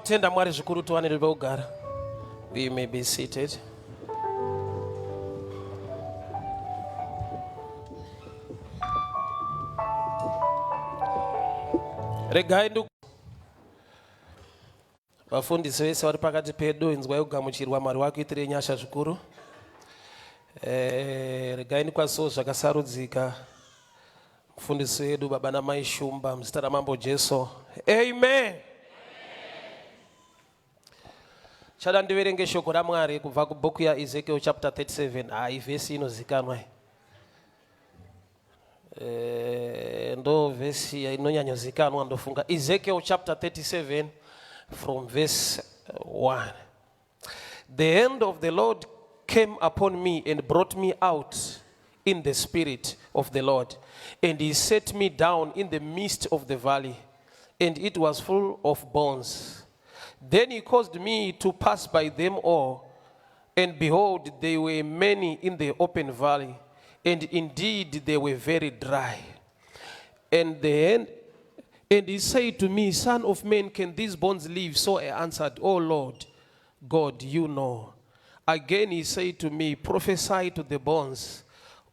Kutenda Mwari zvikuru tiwane pekugara. We may be seated. Regai ndu vafundisi vese vari pakati pedu inzwai kugamuchirwa Mwari wakuitirei nyasha zvikuru. Eh, regai ndikwazisewo zvakasarudzika mufundisi wedu baba namai Shumba muzita raMambo Jesu. Amen. Chada ndiverenge shoko raMwari kubva kubhuku yaEzekiel chapter 37. Ah, ivhesi inozikanwa iyi. Eh, ndo vhesi inonyanyozikanwa ndofunga. Ezekiel chapter 37 from verse 1. The hand of the Lord came upon me and brought me out in the spirit of the Lord. And he set me down in the midst of the valley, and it was full of bones. Then he caused me to pass by them all, and behold, they were many in the open valley, and indeed they were very dry. And the hand, and he said to me, Son of man, can these bones live? So I answered, O Lord God, you know. Again he said to me, Prophesy to the bones.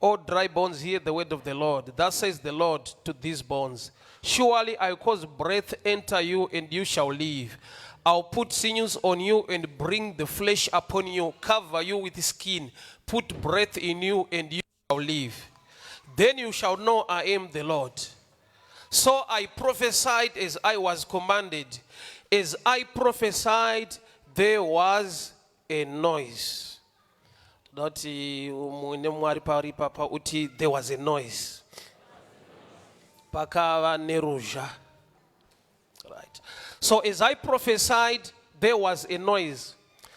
O dry bones, hear the word of the Lord. Thus says the Lord to these bones Surely I cause breath enter you, and you shall live. I'll put sinews on you and bring the flesh upon you, cover you with skin, put breath in you, and you shall live. Then you shall know I am the Lord. So I prophesied as I was commanded. As I prophesied, there was a noise. Toda kuti mumwe nemumwe ari paari ipapa uti there was a noise. Pakava neruzha. Right. So as I prophesied, there was a noise.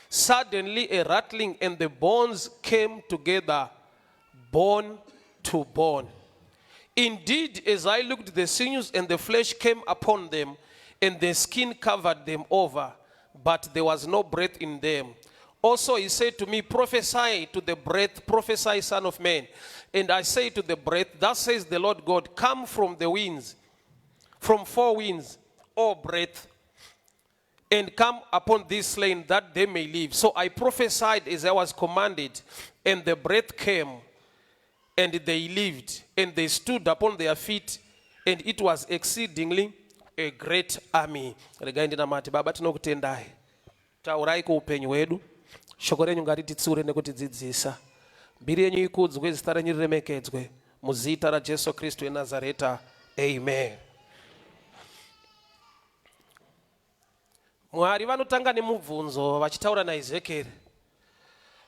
Suddenly a rattling and the bones came together, bone to bone. Indeed, as I looked, the sinews and the flesh came upon them, and the skin covered them over, but there was no breath in them. Also, he said to me, Prophesy to the breath, prophesy, son of man. And I say to the breath, Thus says the Lord God, Come from the winds, from four winds, O breath, and come upon these slain that they may live. So I prophesied as I was commanded, and the breath came, and they lived, and they stood upon their feet, and it was exceedingly a great army. Regai ndinamate. Baba, tinokutendai. Taurai kuupenyu hwedu. Shoko renyu ngarititsiure nekutidzidzisa. Mbiri yenyu ikudzwe, zita renyu riremekedzwe. Muzita raJesu Kristu weNazareta. Amen. Mwari vanotanga nemubvunzo vachitaura naEzekieri.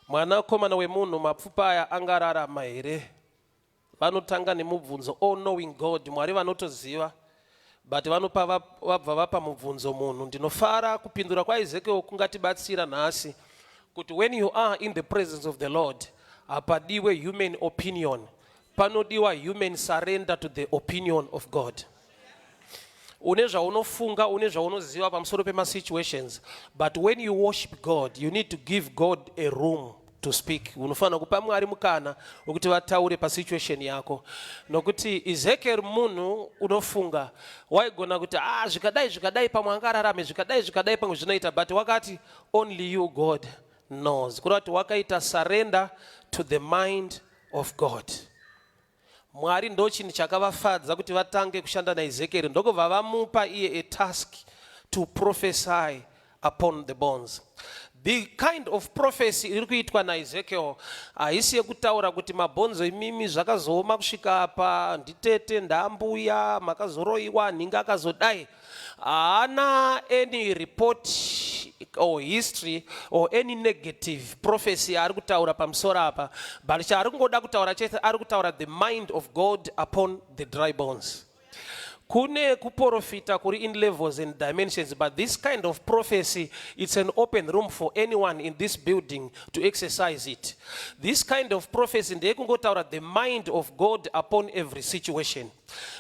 Mwanakomana wemunhu, mapfupa aya angararama here? Vanotanga nemubvunzo, all knowing God, Mwari vanotoziva but vanopa vabva vapa mubvunzo munhu. Ndinofara kupindura kwaEzekiel kungatibatsira nhasi kuti when you are in the presence of the Lord, hapadiwe human opinion, panodiwa human surrender to the opinion of God. Une zvaunofunga, une zvaunoziva pamusoro pemasituations, but when you worship God, you need to give God a room to speak. Unofanira kupa Mwari mukana wekuti vataure pasituation yako, nokuti Ezekiel munhu unofunga waigona kuti ah, zvikadai zvikadai pamwe angararame, zvikadai zvikadai pamwe zvinoita, but wakati only you God knows, kureva kuti wakaita surrender to the mind of God. Mwari ndochinhu chakavafadza kuti vatange kushanda naEzekieri, ndokubva vamupa iye a task to prophesy upon the bones. The kind of prophecy iri kuitwa naEzekiel haisi yekutaura kuti mabhonzo imimi zvakazooma kusvika apa, nditete ndambuya makazoroiwa nhinga akazodai. Haana any report or history or any negative prophecy yaari kutaura pamusoro apa, but chaari kungoda kutaura chete, ari kutaura the mind of God upon the dry bones. Kune kuprofita kuri in levels and dimensions, but this kind of prophecy, it's an open room for anyone in this building to exercise it. This kind of prophecy ndeyekungotaura the mind of God upon every situation.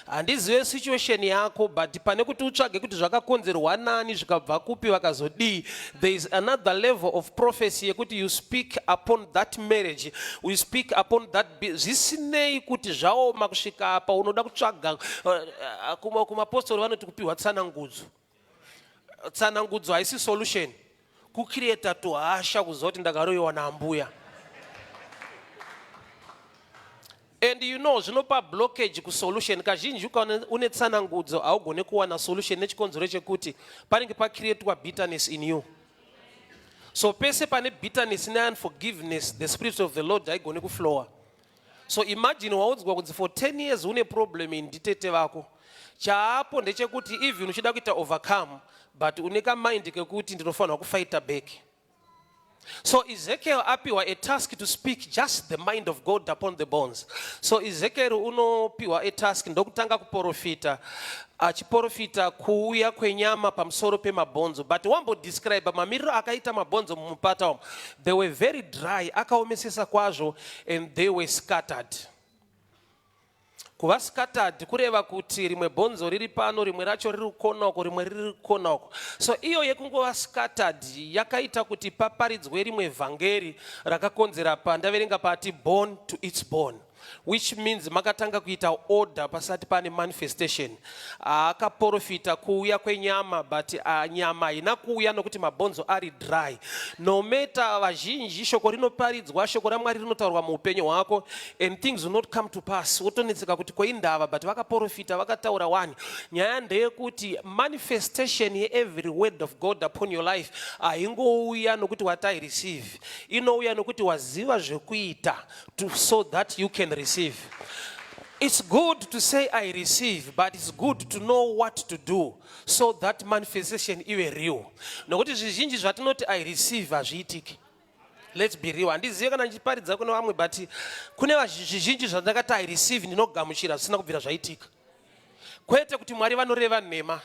Handizive situation yako, but pane kuti utsvage kuti zvakakonzerwa nani, zvikabva kupi, vakazodii, there is another level of prophecy yekuti you speak upon that marriage, you speak upon that, zvisinei kuti zvaoma kusvika apa, unoda kutsvaga kumapostori vanoti kupiwa tsanangudzo. Tsanangudzo haisi solution. Kucreata tuhasha kuziva kuti ndakaroyiwa naambuya. And you know zvinopa blockage kusolution. Kazhinji ukaona une tsanangudzo haugone kuwana solution nechikonzero chekuti panenge pacreatwa bitterness in you. So pese pane bitterness neunforgiveness, the spirit of the Lord haigone kuflowa. So imagine waudzwa kunzi for 10 years une problem in nditete vako. Chaapo ndechekuti even uchida kuita overcome but une kamind kekuti ndinofanirwa kufighter back. So Ezekiel apiwa a task to speak just the mind of God upon the bones. So Ezekiel unopiwa a task ndokutanga kuporofita achiporofita kuuya kwenyama pamusoro pemabhonzo but wambodescribe mamiriro akaita mabhonzo mumupata umu. They were very dry, akaomesesa kwazvo and they were scattered. Kuva scattered kureva kuti rimwe bhonzo riri pano, rimwe racho riri kukona uko, rimwe riri kukona uko. So iyo yekungova scattered yakaita kuti paparidzwe rimwe vhangeri rakakonzera pandaverenga pati bone to its bone, which means makatanga kuita order pasati pane manifestation. Akaporofita kuuya kwenyama but nyama haina kuuya nokuti mabhonzo ari dry. No matter vazhinji, shoko rinoparidzwa, shoko raMwari rinotaurwa muupenyu hwako and things will not come to pass. Wotonetseka kuti koindava, but vakaporofita vakataura wani. Nyaya ndeyekuti manifestation yeevery word of God upon your life haingouya nokuti wati receive, inouya nokuti waziva zvekuita so that you can receive. It's good to say I receive, but it's good to know what to do so that manifestation ive real. Nokuti zvizhinji zvatinoti I receive hazviitiki. Let's be real. Handizive kana ndichiparidza kune vamwe, but kune zvizhinji zvandakati I receive, ndinogamuchira, zvisina kubvira zvaitika. Kwete kuti Mwari vanoreva nhema.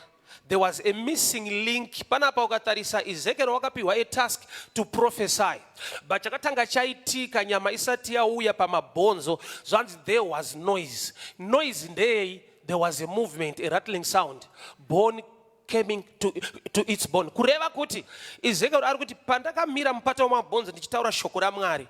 There was a missing link. Panapa ukatarisa Ezekiel wakapiwa a task to prophesy. But chakatanga chaitika nyama isati yauya pamabhonzo, zvanzi there was noise. Noise ndeyei? There was a movement, a rattling sound. Bone coming to its bone. Kureva kuti Ezekiel ari kuti pandakamira mupata wemabhonzo ndichitaura shoko raMwari,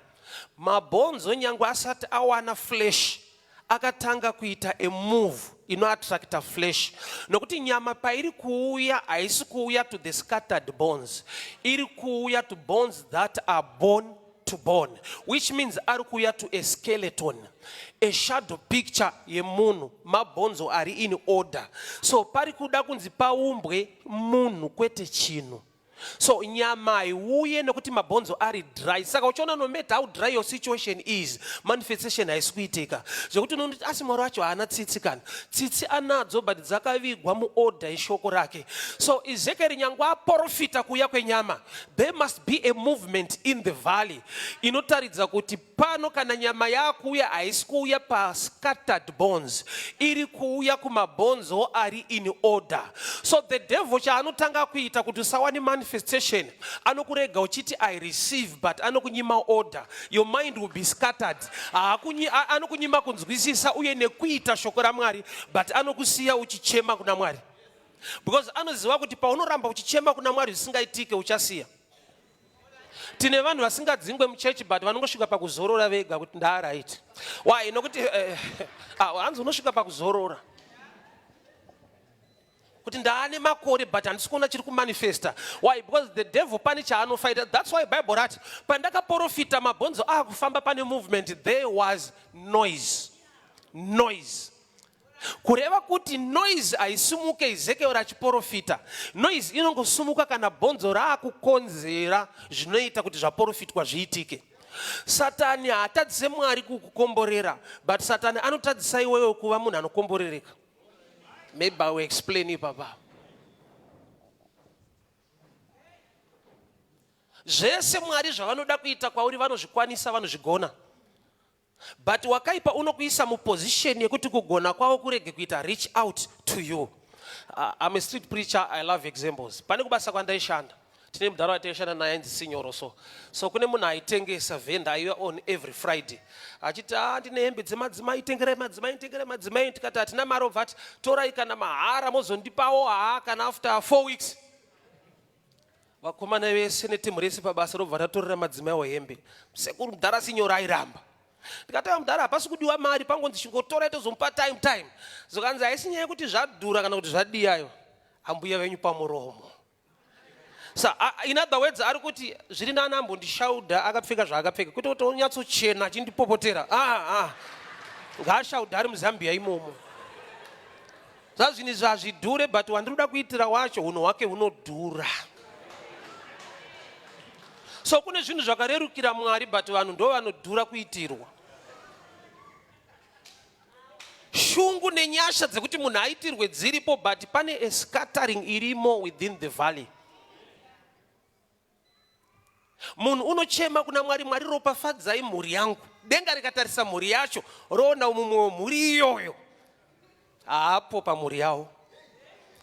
mabhonzo nyangwe asati awana flesh akatanga kuita a move inoattracta flesh, nokuti nyama pairi kuuya haisi kuuya to the scattered bones, iri kuuya to bones that are bone to bone, which means ari kuuya to a skeleton, a shadow picture yemunhu, mabhonzo ari in order. So pari kuda kunzi paumbwe munhu kwete chinhu. So nyama haiuye nekuti mabhonzo ari dry. Saka uchiona no matter how dry your situation is, manifestation haisi kuitika, zvekuti unonditi asi Mwari wacho haana tsitsi. Kana tsitsi anadzo, but dzakavigwa muorder yeshoko rake. So Ezekiel nyangwe aporofita kuuya kwenyama, there must be a movement in the valley inotaridza kuti pano kana nyama yakuuya haisi kuuya pascattered bones, iri kuuya kumabhonzo ari in order. So the devil chaanotanga kuita kuti usawane manifestation, anokurega uchiti I receive, but anokunyima order. Your mind will be scattered. Anokunyima kunzwisisa uye nekuita shoko raMwari, but anokusiya uchichema kuna Mwari, because anoziva kuti paunoramba uchichema kuna Mwari zvisingaitike, uchasiya. Tine vanhu vasingadzingwe muchechi, but vanongosvika pakuzorora vega kuti ndaaright. Why? Nokuti hanzi unosvika pakuzorora kuti ndaane makore but handisi kuona chiri kumanifesta. Why? Because the devil pane chaanofaita. That's why Bible rati pandakaprofita mabhonzo akufamba pane movement, there was noise. Noise kureva kuti noise haisimuke Ezekiel achiprofita. Noise inongosimuka kana bhonzo raakukonzera zvinoita kuti zvaprofitwa zviitike. Satani haatadzise Mwari kukukomborera, but Satani anotadzisa iwewe kuva munhu anokomborereka. Maybe I will explain ipapa. Zvese Mwari zvavanoda kuita kwauri vanozvikwanisa, vanozvigona, but wakaipa unokuisa muposition yekuti kugona kwavo kurege kuita reach out to you. I'm a street preacher, I love examples. Pane kubasa kwandaishanda, tine mudhara wataishanda naye ainzi Sinyoro. So kune munhu aitengesa, vendor aiuya on every Friday achiti, "A, ndine hembe dzemadzimai, tengerai madzimai, tengerai madzimai." Tikati hatina mari, obva ati, "Torai kana mahara, mozondipawo haa kana after 4 weeks." Vakomana vese netimu rese pabasa robva ratorera madzimai wehembe. Sekuru mudhara Sinyoro airamba. Ndikati, "Aiwa mudhara, hapasi kudiwa mari, pangonzi chingotorai, tozomupa time time." Zokanzi, "Haisi nyaya yekuti zvadhura kana kuti zvadiyayo, ambuya venyu pamuromo." Sa in other words ari kuti zviri nani ambondishaudha akapfeka zvaakapfeka kwete kuti onyatsochena achindipopotera. Ah ah. Ngaashaudha ari muZambia imomo. Zvazvinhu izvi hazvidhure but wandiri kuda kuitira wacho hunhu hwake hunodhura. So kune zvinhu zvakarerukira Mwari but vanhu ndo vanodhura kuitirwa. Shungu nenyasha dzekuti munhu aitirwe dziripo but pane a scattering irimo within the valley. Munhu unochema kuna Mwari, Mwari ropafadzai mhuri yangu. Denga rikatarisa mhuri yacho roona mumwe wemhuri iyoyo haapo pamhuri yavo.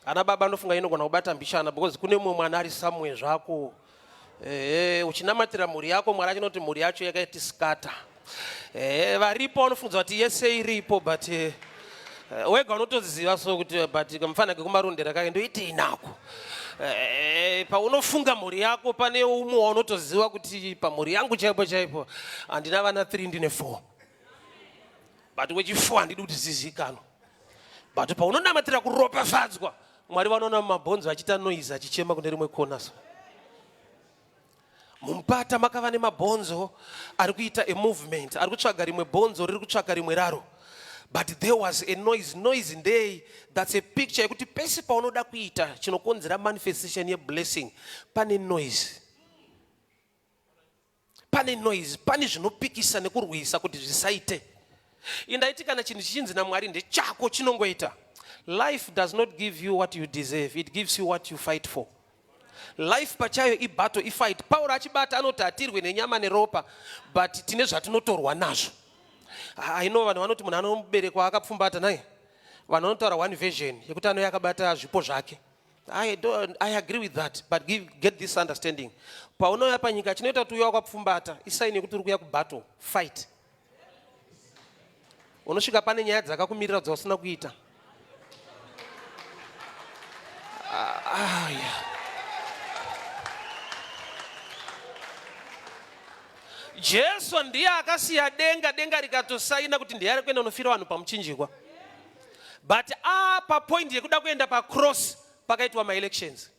Ana baba anofunga inogona kubata mbishana because kune mumwe mwana ari somewhere zvako. Ehe, uchinamatira mhuri yako Mwari achinoti mhuri yacho yakaiti scatter. Ehe, varipo vanofunga kuti yese iripo but eh, wega unotoziva so kuti eh, but kamufana kekumarondera kake ndoitei nako. Eh, paunofunga mhuri yako pane umwe waunotoziva kuti pamhuri yangu chaipo chaipo handina vana 3 ndine 4 but wechi4 handidi kuti zizikanwa but paunonamatira kuropafadzwa Mwari vanoona mabhonzo achiita noise achichema kune rimwe kona so. Mumupata makava nemabhonzo ari kuita a movement, ari kutsvaga rimwe bhonzo riri kutsvaga rimwe raro. But there was a noise, noise ndei, that's a picture yekuti pese paunoda kuita chinokonzera manifestation yeblessing pane noise. Pane noise, pane zvinopikisa nekurwisa kuti zvisaite. Indaiti kana chinhu chichinzi naMwari ndechako chinongoita. Life does not give you what you deserve, it gives you what you fight for. Life pachayo ibattle, ifight. Pauro achibata anoti hatirwe nenyama neropa, but tine zvatinotorwa nazvo. I know vanhu vanoti munhu anoberekwa akapfumbata nai. Vanhu vanotaura one version yekuti anouya akabata zvipo zvake. I, don't, I agree with that but give, get this understanding paunouya panyika chinoita kuti uya wakapfumbata isaini yekuti uri kuya kubattle fight unosvika pane nyaya dzakakumirira dzausina kuita ah, ah, yeah. Jesu ndiye akasiya denga denga rikatosaina kuti ndiye ari kuenda unofira vanhu pamuchinjikwa but apa ah, point yekuda kuenda pacross pakaitwa maelections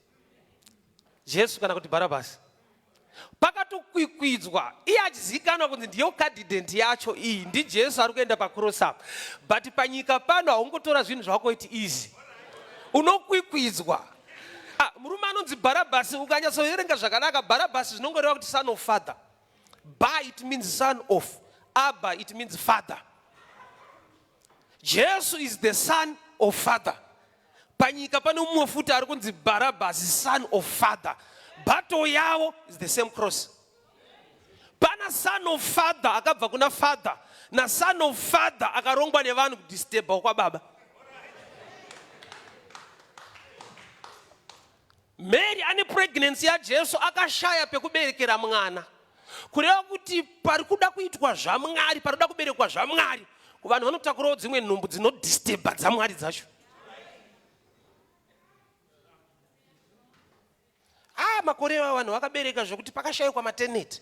Jesu kana kuti Bharabhasi pakatokwikwidzwa iye achizivikanwa kunzi ndiyo candidate yacho iyi ndiJesu ari kuenda pacross apa but panyika pano haungotora zvinhu zvako iti easy unokwikwidzwa ah, murume anonzi Bharabhasi ukanyatsoverenga zvakanaka Bharabhasi zvinongoreva kuti son of father ba it means son of abba it means father Jesu is the son of father. Panyika pane mumwe futi ari kunzi Barabbas son of father. Battle yavo is the same cross. Pana son of father akabva kuna father na son of father akarongwa nevanhu kudisturba kwababa. Mary ane pregnancy yaJesu akashaya pekuberekera mwana. Kureva kuti pari kuda kuitwa zvaMwari, pari kuda kuberekwa zvaMwari. Kuvanhu vanotakurawo dzimwe nhumbu dzinodisturba dzaMwari dzacho. Ah, makore iwayo vanhu vakabereka zvekuti pakashayikwa mateneti.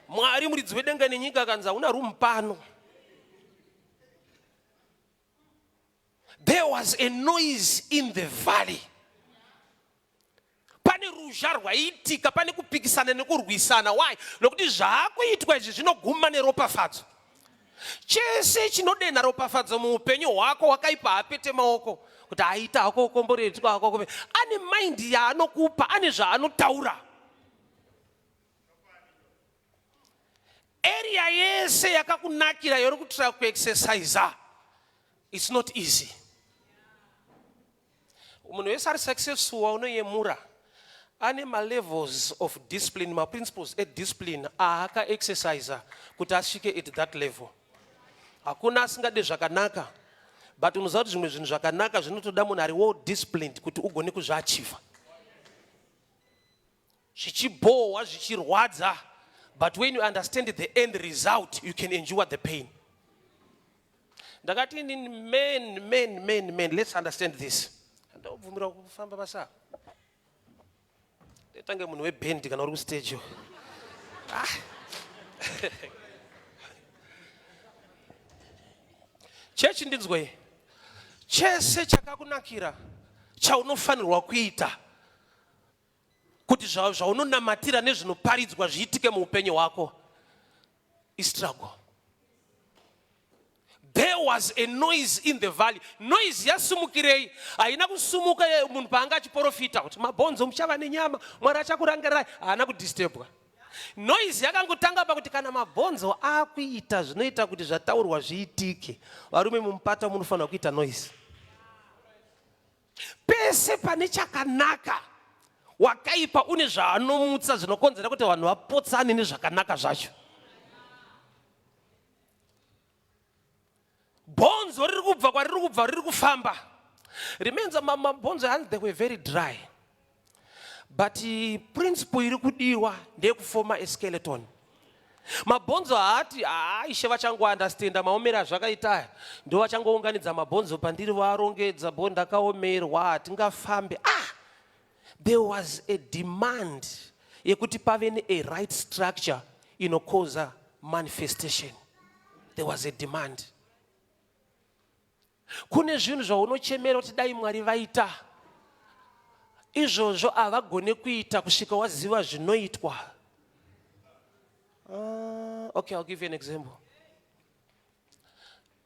Mwari muridzi wedenga nenyika akanzi hauna room pano. There was a noise in the valley. Pane ruzha rwaiitika, pane kupikisana nekurwisana. Why? Nokuti zvaakuitwa izvi zvinoguma neropafadzo. Chese chinodenha ropafadzo muupenyu hwako wakaipa hapete maoko kuti aita hako ukomboredzwa hako. Ane mind yaanokupa, ane zvaanotaura. Area yese yakakunakira yori kutraya kuexercisa it's not easy. Munhu wese ari successful waunoyemura ane malevels of discipline, maprinciples ediscipline aakaexercisa kuti asvike at that level. Hakuna asingade zvakanaka but unoziva kuti zvimwe zvinhu zvakanaka zvinotoda munhu ari well disciplined kuti ugone kuzviachiva. Zvichibhohwa zvichirwadza but when you understand the end result you can endure the pain. Ndakati inini men men men men let's understand this. Ndobvumira kufamba basa. Ndetange munhu weband kana uri kustage. Ah. Chechi ndinzwei. Chese chakakunakira chaunofanirwa kuita. Kuti zvaunonamatira nezvinoparidzwa zviitike muupenyu hwako istruggle. There was a noise in the valley. Noise yasumukirei? Haina kusumuka munhu paanga achiporofita kuti mabhonzo muchava nenyama, Mwari achakurangarirai. Haana kudisturbwa. Noise yakangotanga pakuti kana mabhonzo akuita zvinoita kuti zvataurwa zviitike. Varume, mumupata munofanira kuita noise. Pese pane chakanaka, wakaipa une zvaanomutsa zvinokonzera kuti vanhu vapotsane nezvakanaka zvacho. Bhonzo riri kubva kwariri kubva, riri kufamba. Remember, mabhonzo hanzi they were very dry, but principle iri kudiwa ndeyekufoma a skeleton. Mabhonzo haati haa, Ishe vachangoandastenda maomero azvakaita aya, ndo vachangounganidza mabhonzo pandiri varongedza bo ndakaomerwa, hatingafambe. Ah, there was a demand yekuti pave nea right structure inokoza manifestation. There was a demand. Kune zvinhu zvaunochemera kuti dai Mwari vaita izvozvo, havagone kuita kusvika waziva zvinoitwa. Okay, I'll give you an example.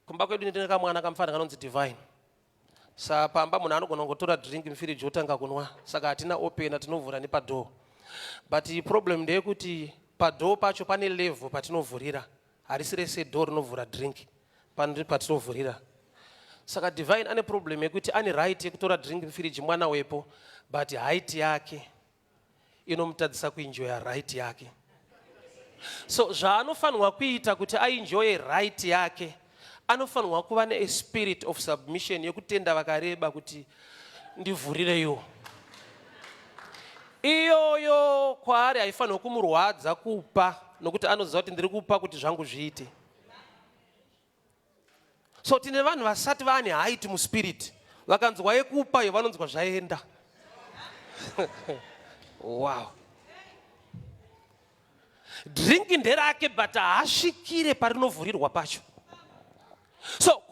Kumba kwedu ndine kamwana kamufana kanonzi Divine. Sa pamba munhu anogona kungotora drink mufiriji otanga kunwa, saka hatina opener, tinovhura nepadoor. But problem ndeyekuti padoor pacho pane level patinovhurira. Harisi rese door rinovhura drink, pane patinovhurira. Saka Divine ane problem yekuti ane right yekutora drink mufiriji, mwana wepo, but height yake inomutadzisa kuenjoya right yake. So zvaanofanirwa kuita kuti aenjoye right yake, anofanirwa kuva neaspirit of submission yekutenda vakareba kuti ndivhurireiwo. Iyoyo kwaari haifanirwa kumurwadza kupa, nokuti anoziva kuti ndiri kupa kuti zvangu zviite. So tine vanhu vasati vaane height muspirit. Vakanzwa yekupa iyo, vanonzwa zvaenda. Wow, drink nderake, but haasvikire parinovhurirwa pacho. So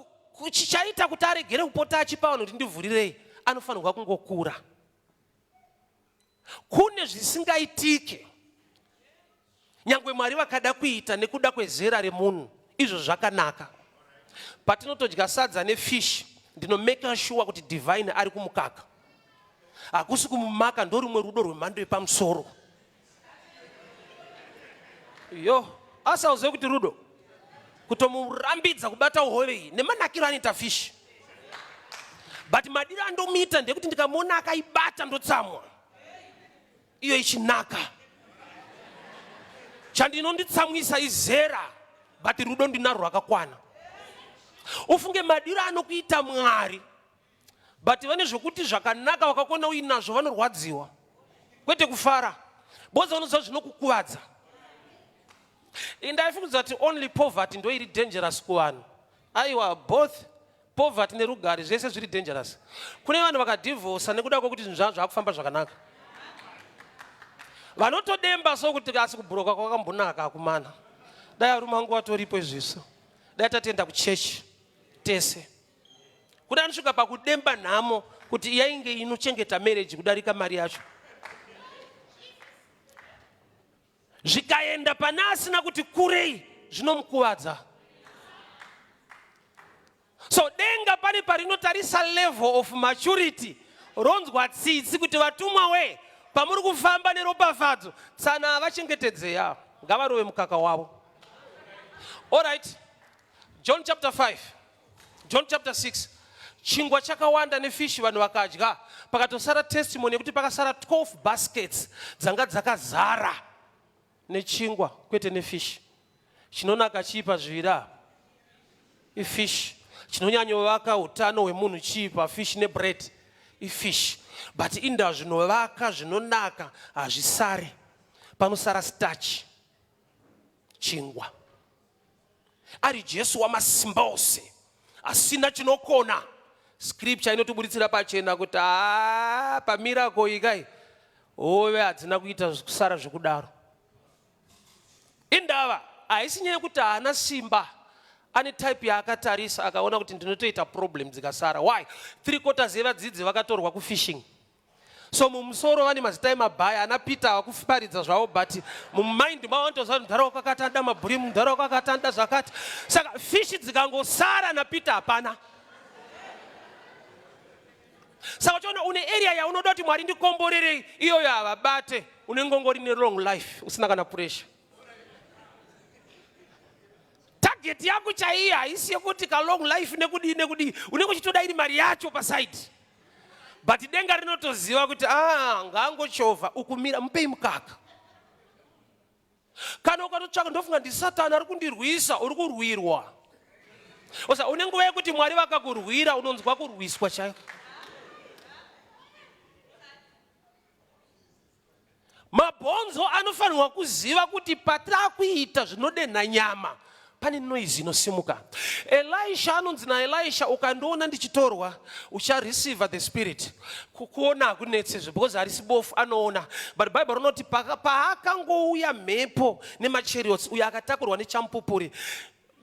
chichaita kuti aregere kupota achipa vanhu kuti ndivhurirei, anofanirwa kungokura. Kune zvisingaitike nyangwe Mwari vakada kuita nekuda kwezera remunhu. Izvo zvakanaka, patinotodya sadza nefish, ndinomeka sure kuti Divine ari kumukaka. Hakusi kumumaka, ndorimwe rudo rwemhando yepamusoro. Yo, asi hauzive kuti rudo kutomurambidza kubata hove iyi nemanakiro anoita fish, but madiro andomuita ndekuti ndikamuona akaibata ndotsamwa, iyo ichinaka. Chandinonditsamwisa izera, but rudo ndinarwo rwakakwana. Ufunge madiro anokuita Mwari, but vane zvokuti zvakanaka vakakona uinazvo vanorwadziwa, kwete kufara, because vanoziva zvinokukuvadza. Indaifungidzwa kuti only poverty ndo iri dangerous kuvanhu. Aiwa, both poverty nerugare zvese zviri dangerous. Kune vanhu vakadhivhosa nekuda kwekuti zvinhu zvavo zvakufamba zvakanaka, vanotodemba so kuti asi kubhuroka kwakambonaka akumana, dai varume vangu vatoripo izviso, dai tatenda kuchechi tese. Kuda anosvika pakudemba nhamo kuti yainge inochengeta marriage kudarika mari yacho. Zvikaenda pane asina kuti kurei, zvinomukuvadza. So denga pane parinotarisa level of maturity, ronzwa tsitsi kuti vatumwa we, pamuri kufamba neropafadzo, tsana havachengetedzeya, ngavarove mukaka wavo. Alright, John chapter 5, John chapter 6. Chingwa chakawanda nefish, vanhu vakadya, pakatosara testimony yekuti pakasara 12 baskets dzanga dzakazara nechingwa, kwete nefish. Chinonaka chii pazviviri apa? Ifish. Chinonyanyovaka utano hwemunhu chii pafish nebread? Ifish. But inda zvinovaka zvinonaka hazvisare, panosara starch, chingwa. Ari Jesu wamasimba ose asina chinokona, scripture inotiburitsira pachena kuti haa, pamiracle ikai hove hadzina kuita kusara zvekudaro. Indava haisi nyaya yekuti haana simba, ane type yaakatarisa akaona kuti ndinotoita problem dzikasara. Why? Three quarters yevadzidzi vakatorwa kufishing. So mumusoro vane mazita emabhaya ana Peter vakuparidza zvavo, but mumind mavo vanotoziva kuti mudhara wako akati anoda mabhurimu, mudhara wako akati anoda zvakati. Saka fishi dzikangosara naPeter hapana. Saka uchiona une area yaunoda kuti Mwari ndikomborerei, iyoyo havabate, unenge ungori nelong life usina kana pressure. Target yako chaiyo haisi yekuti ka long life nekudii nekudii, unenge uchitoda iri mari yacho paside, but denga rinotoziva kuti ah, ngaangochovha ukumira, mupei mukaka. Kana ukatotsvaka ndofunga ndisatani ari kundirwisa, uri kurwirwa. Osa une nguva yekuti Mwari vakakurwira unonzwa kurwiswa chaiko. Mabhonzo anofanirwa kuziva kuti pataakuita zvinodenha nyama pane noise inosimuka. Elisha anonzi naElisha, ukandiona ndichitorwa uchareceive the spirit. Kukuona hakunetse zve because harisi bofu, anoona. But Bible rinoti paakangouya mhepo nemachariots, uyo akatakurwa nechamupupuri,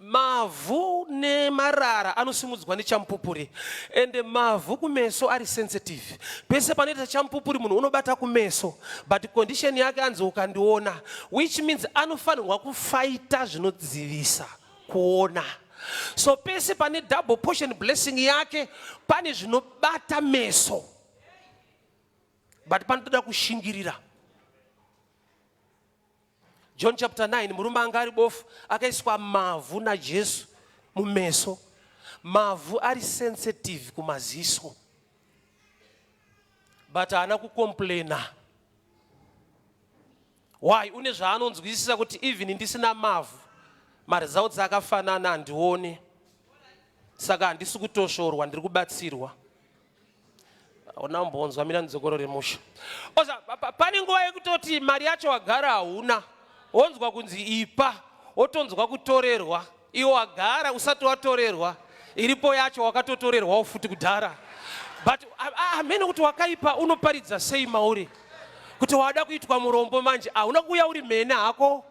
mavhu nemarara anosimudzwa nechamupupuri, ende mavhu kumeso ari sensitive. Pese panoita chamupupuri munhu unobata kumeso, but condition yake anzi ukandiona, which means anofanirwa kufaita zvinodzivisa kuona. So pese pane double portion blessing yake pane zvinobata meso, but panotoda kushingirira. John chapter 9, murume anga ari bofu akaiswa mavhu naJesu mumeso. Mavhu ari sensitive kumaziso, but haana kucomplaina. Why? Une zvaanonzwisisa kuti even ndisina mavhu maresults akafanana, handione, saka handisi kutosvorwa, ndiri kubatsirwa. Unambonzwa mina ndidzokorore musha. Oza pane nguva yekutoti mari yacho wagara hauna, wonzwa kunzi ipa, wotonzwa kutorerwa. Iwe wagara usati watorerwa, iripo yacho wakatotorerwawo futi kudhara. But hamene kuti wakaipa unoparidza sei mauri kuti wada kuitwa murombo manje. Hauna kuuya uri mhene hako,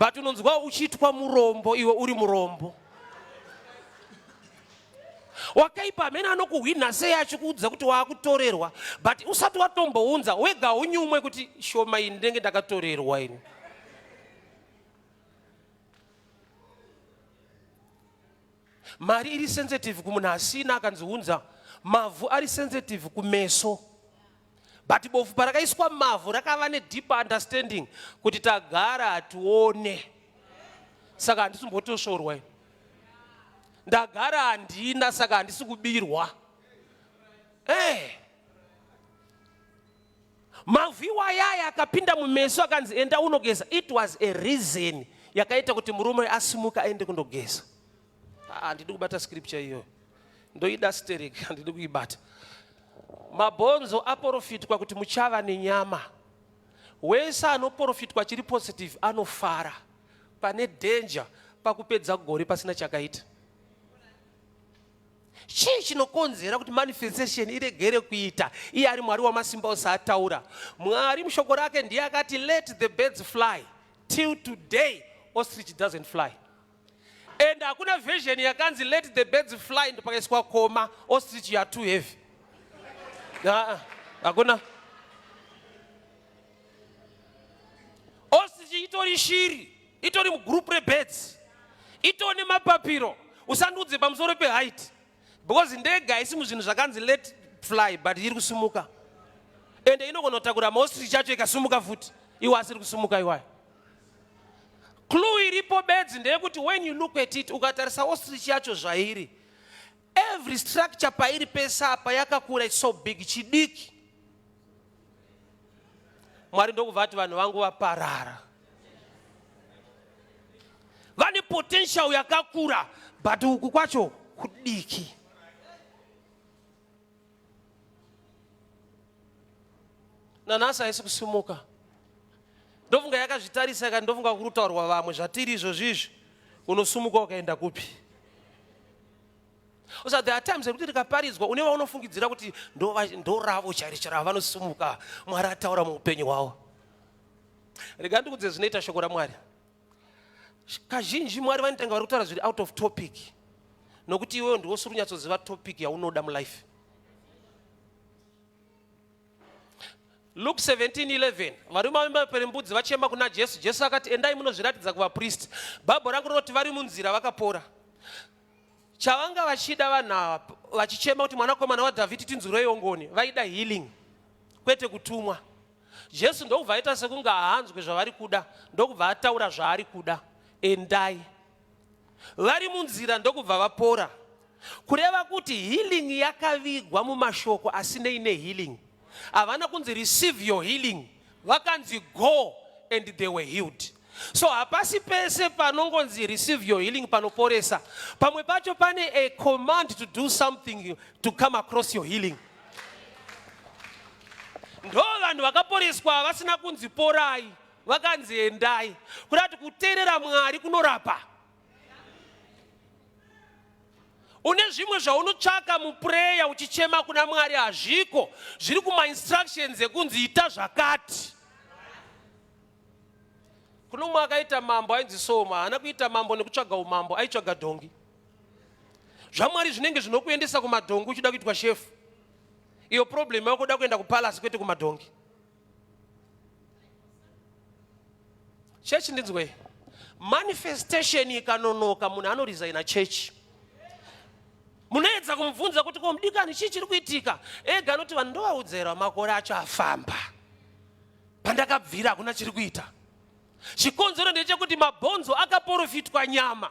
but unonzwa uchiitwa murombo iwe uri murombo. Wakaipa hamene anokuhwinha sei achikuudza kuti waakutorerwa, but usati watombounza wega unyumwe kuti shoma iyi ndinenge ndakatorerwa ini. Mari iri sensitive kumunhu asina, akanzi unza. Mavhu ari sensitive kumeso, but bofu parakaiswa mavhu rakava nedeep understanding kuti tagara hatione, saka handisi kumbotosvorwa ini. Ndagara handina, saka handisi kubirwa. Mavhu iwayaya akapinda mumeso akanzi enda unogeza. It was a reason yakaita kuti murume asimuka aende kundogeza. Handidi kubata scripture iyoyo, ndoida sterek, handidi kuibata. Mabhonzo aporofitwa kuti muchava nenyama. Wese anoporofitwa chiri positive anofara. Pane danger pakupedza gore pasina chakaita. Chii chinokonzera kuti manifestation iregere kuita? Iye ari Mwari wamasimba ose ataura. Mwari mushoko rake ndiye akati let the birds fly. Till today ostrich doesn't fly. And hakuna version yakanzi let the birds fly ndopakaiswa koma, ostrich you are too heavy. Hakuna. Ostrich itori shiri, itori mugroup rebirds, itori nemapapiro. Usandiudze pamusoro peheight, because ndege haisi muzvinhu zvakanzi let fly, but iri kusimuka, ende inogona kutakura maostrich acho ikasimuka futi, iwo asiri kusimuka iwayo. Clue iripo bedzi ndeyekuti when you look at it, ukatarisa ostrich yacho zvairi, every structure pairi pese apa yakakura, it's so big, chidiki. Mwari ndokubva ati vanhu vangu vaparara, vane potential yakakura, but uku kwacho kudiki. Nanhasi haisi kusimuka. Ndofunga yakazvitarisa ikati ndofunga kuri kutaurwa vamwe zvatiri izvozvi izvi, unosumuka ukaenda kupi? Usa there are times ekuti rikaparidzwa une vaunofungidzira kuti ndoravo chairo chairo vanosimuka, Mwari ataura muupenyu hwavo. Rega ndikudze zvinoita shoko raMwari. Kazhinji Mwari vanotanga vari kutaura zviri out of topic, nokuti iwewe ndiwo usiri kunyatsoziva topic yaunoda mulife. Luke 17:11 varume vemaperembudzi vachema kuna Jesu. Jesu akati endai munozviratidza kuvapristi. Bhaibheri rangu rinoti vari munzira vakapora. Chavanga vachida vanhu ava vachichema kuti mwanakomana waDhavhidhi tinzwireiwo ngoni, vaida healing kwete kutumwa. Jesu ndokubva aita sekunge haanzwe zvavari kuda, ndokubva ataura zvaari kuda, endai. Vari munzira ndokubva vapora. Kureva kuti healing yakavigwa mumashoko asinei nehealing. Havana kunzi receive your healing, vakanzi go and they were healed. So hapasi pese panongonzi receive your healing panoporesa. Pamwe pacho pane a command to do something to come across your healing. Ndo vanhu vakaporeswa vasina kunzi porai, vakanzi endai. Kuda kuti kuteerera Mwari kunorapa. Une zvimwe zvaunotsvaka muprayer uchichema kuna Mwari hazviko, zviri kumainstructions ekunzi ita zvakati. Kuno mumwe akaita mambo ainzi Soma, haana kuita mambo nekutsvaga umambo, aitsvaga dhongi. ZvaMwari zvinenge zvinokuendesa kumadhongi uchida kuitwa shefu. Iyo problem yako kuda kuenda kupalace kwete kumadhongi. Chechi ndinzwei. Manifestation ikanonoka munhu anoresigna chechi. Munoedza kumubvunza kuti ko mudikani chii chiri kuitika? Ega anoti vanhu ndovaudzera makore acho afamba. Pandakabvira hakuna chiri kuita. Chikonzero ndechekuti mabhonzo akaporofitwa nyama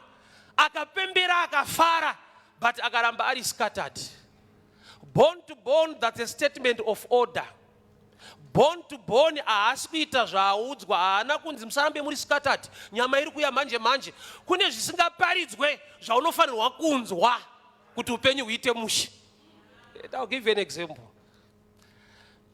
akapembera akafara but akaramba ari scattered. Bone to bone, that's a statement of order. Bone to bone haasi kuita zvaaudzwa, haana kunzi musarambe muri scattered, nyama iri kuya manje manje. Kune zvisingaparidzwe zvaunofanirwa kunzwa kuti upenyu huite mushe. I'll give you an example.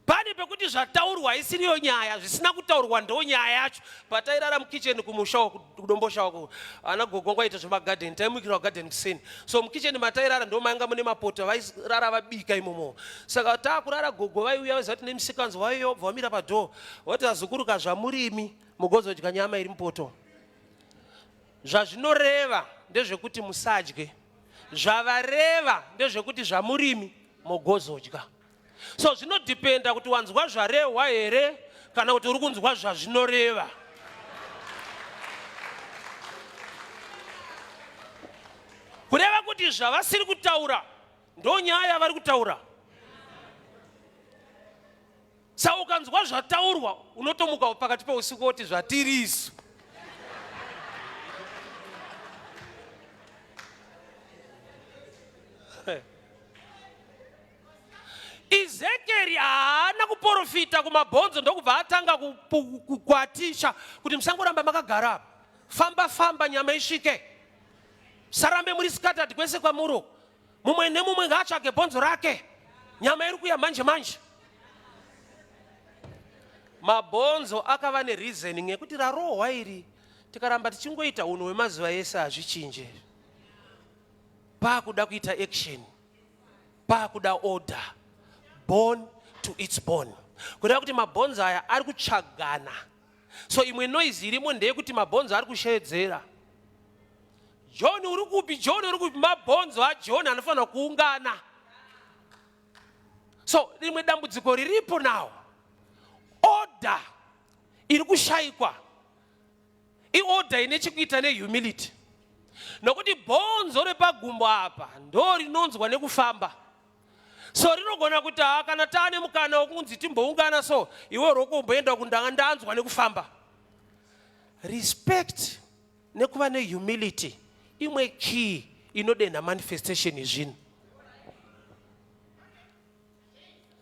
Pane pekuti zvataurwa isiriyo nyaya, zvisina kutaurwa ndo nyaya yacho. Patairara mukitchen kumusha uku, kudombosha uku, ana gogo wangu aiita zvemagadheni, taimukira kugadheni kuseni. So mukitchen matairara ndo mainga mune mapoto vairara vabika imomo. Saka taakurara gogo vaiuya vaiziva kuti nemisikanzwa vaiuya vobva vamira padhoo voti vazukuru ka zvamurimi mugozodya nyama iri mupoto. Zvazvinoreva ndezvekuti musadye. Zvavareva ndezvekuti zvamurimi mogozodya. So zvinodhipenda kuti wanzwa zvarehwa here kana kuti uri kunzwa zvazvinoreva. Kureva kuti zvavasiri kutaura ndo nyaya yavari kutaura. Sa ukanzwa zvataurwa unotomuka pakati peusiku woti zvatiri isu. Ezekieri haana kuporofita kumabhonzo ndokubva atanga kukwatisha kuti musangoramba makagara apa, famba famba nyama isvike, sarambe muri scattered kwese kwamuri, mumwe nemumwe ngaatsvage bhonzo rake, nyama iri kuya manje manje. Mabhonzo akava nereasoning yekuti rarohwa iri, tikaramba tichingoita unhu hwemazuva ese hazvichinje, paakuda kuita action Paakuda order, bone to its bone, kureva kuti mabhonzo aya ari kutsvagana. So imwe noise irimo ndeyekuti mabhonzo ari kusheedzera, John uri kupi? John uri kupi? Mabhonzo aJohn anofanira kuungana. So rimwe dambudziko riripo now, order iri kushaikwa. Iorder ine chekuita nehumility, nokuti bhonzo repagumbo apa ndo rinonzwa nekufamba. So rinogona kuti haa, kana taane mukana wekunzi timboungana, so iwe roko umboenda kundanga ndanzwa nekufamba. Respect nekuva nehumility imwe key inodenha manifestation yezvinhu.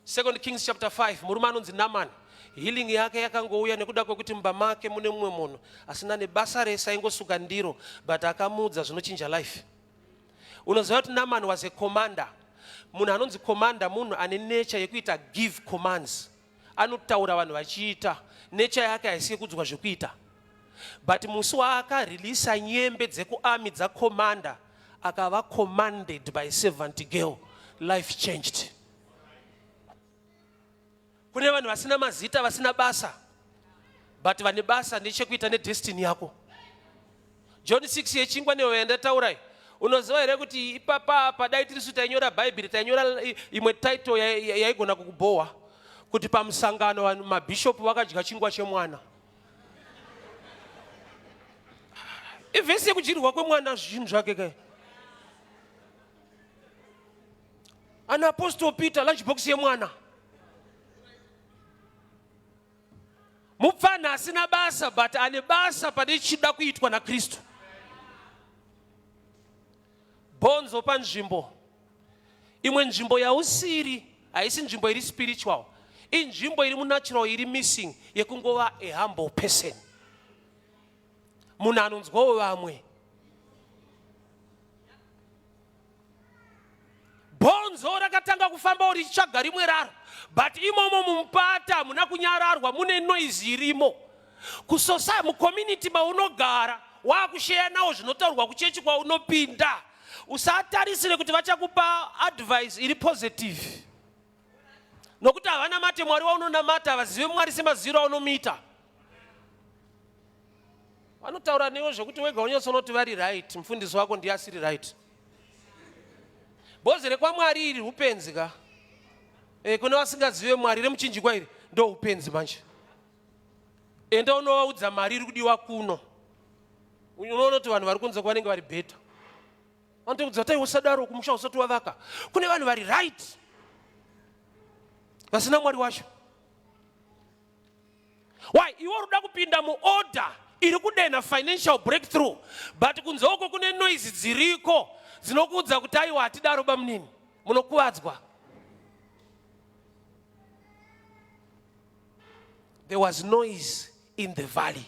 Second Kings chapter 5, murume anonzi Naaman, healing yake yakangouya nekuda kwekuti mumba make mune mumwe munhu asina nebasa rese, aingosuka ndiro, but akamuudza zvinochinja life. Unoziva kuti Naaman was a commander. Munhu anonzi commander munhu ane nature yekuita give commands, anotaura vanhu vachiita. Nature yake haisi yekudzwa zvekuita, but musi waakareleasa nyembe dzekuarmy dzacommander, akava commanded by servant girl, life changed. Kune vanhu vasina mazita, vasina basa, but vane basa nechekuita nedestiny yako. John 6 yechingwa newe yandataurai, unoziva here kuti ipapa apa dai tirisu tainyora Bhaibheri, tainyora imwe title yaigona kukubhowa. Kuti pamusangano vanhu mabhishopu vakadya chingwa chemwana. Ivhesi yekudyirwa kwemwana zvinhu zvake kai. Ana Apostle Peter lunch box yemwana. Mupfanha asina basa but ane basa pane chida kuitwa naKristu. Bhonzo panzvimbo. Imwe nzvimbo yausiri haisi nzvimbo iri spiritual. Inzvimbo iri munatural iri missing yekungova a humble person. Munhu anonzwawo vamwe. Bhonzo rakatanga kufambawo richitsvaga rimwe raro but imomo mumupata hamuna kunyararwa mune noise irimo. Kusosa mucommunity maunogara wakusheya nawo zvinotaurwa kuchechi kwaunopinda. Usatarisire kuti vachakupa advice iri positive nokuti havanamate Mwari waunonamata, havazive Mwari semaziviro aunomuita. Vanotaura newe zvekuti wega unyatsonoti vari right, mufundisi wako ndiye asiri right. Bhozi rekwaMwari iri upenzi ka. E, kune vasingazive Mwari remuchinjikwa iri ndo upenzi manje. Enda unovaudza mari iri kudiwa kuno. Unoona kuti vanhu vari kunze kwavanenge vari better. Vanotokuudza tai usadaro kumusha usati wavaka. Kune vanhu vari right. Vasina Mwari wacho. Why? Iwe uri kuda kupinda muorder iri kudenha financial breakthrough but kunze uko kune noise dziriko dzinokuudza kuti aiwa hatidaro bamunini munokuvadzwa. There was noise in the valley.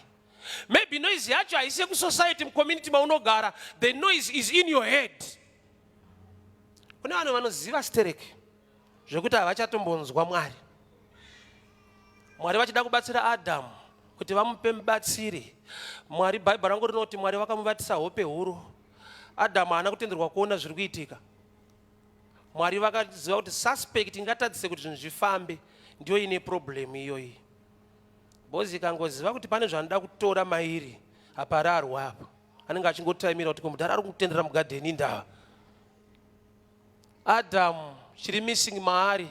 Maybe noise yacho haisi yekusociety mucommunity maunogara. The noise is in your head. Kune vanhu vanoziva stereki zvekuti havachatombonzwa Mwari. Mwari vachida kubatsira Adamu kuti vamupe mubatsiri. Mwari, Bhaibheri rangu rinoti Mwari vakamuvatisa hope huru. Adamu haana kutenderwa kuona zviri kuitika. Mwari vakaziva kuti suspect ingatadzise kuti zvinhu zvifambe ndiyo ine problem iyoyi. Bozi ikangoziva kuti pane zvanoda kutora mairi hapararwa apo. Anenge achingotaimira kuti mudhara ari kutendera mugadheni indava. Adamu chiri missing maari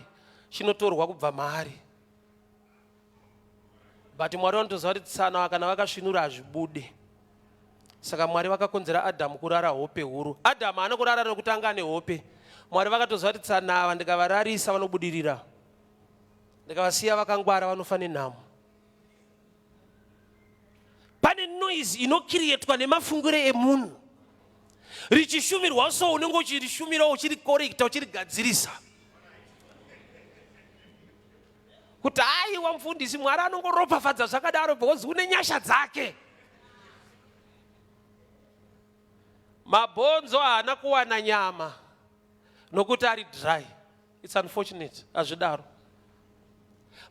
chinotorwa kubva maari. But Mwari vanotoziva kuti tsana kana vakasvinura hazvibude. Saka Mwari vakakonzera Adamu kurara hope huru. Adamu haana kurara nokuti anga ane hope. Mwari vakatoziva kuti tsana ava ndikavararisa vanobudirira. Ndikavasiya vakangwara vanofa nenhamo. Pane noise inokirietwa nemafungiro emunhu richishumirwa so unenge uchirishumira uchirikorekta uchirigadzirisa kuti aiwa mufundisi Mwari anongoropafadza zvakadaro because une nyasha dzake. Mabhonzo haana kuwana nyama nokuti ari dry. It's unfortunate, hazvidaro.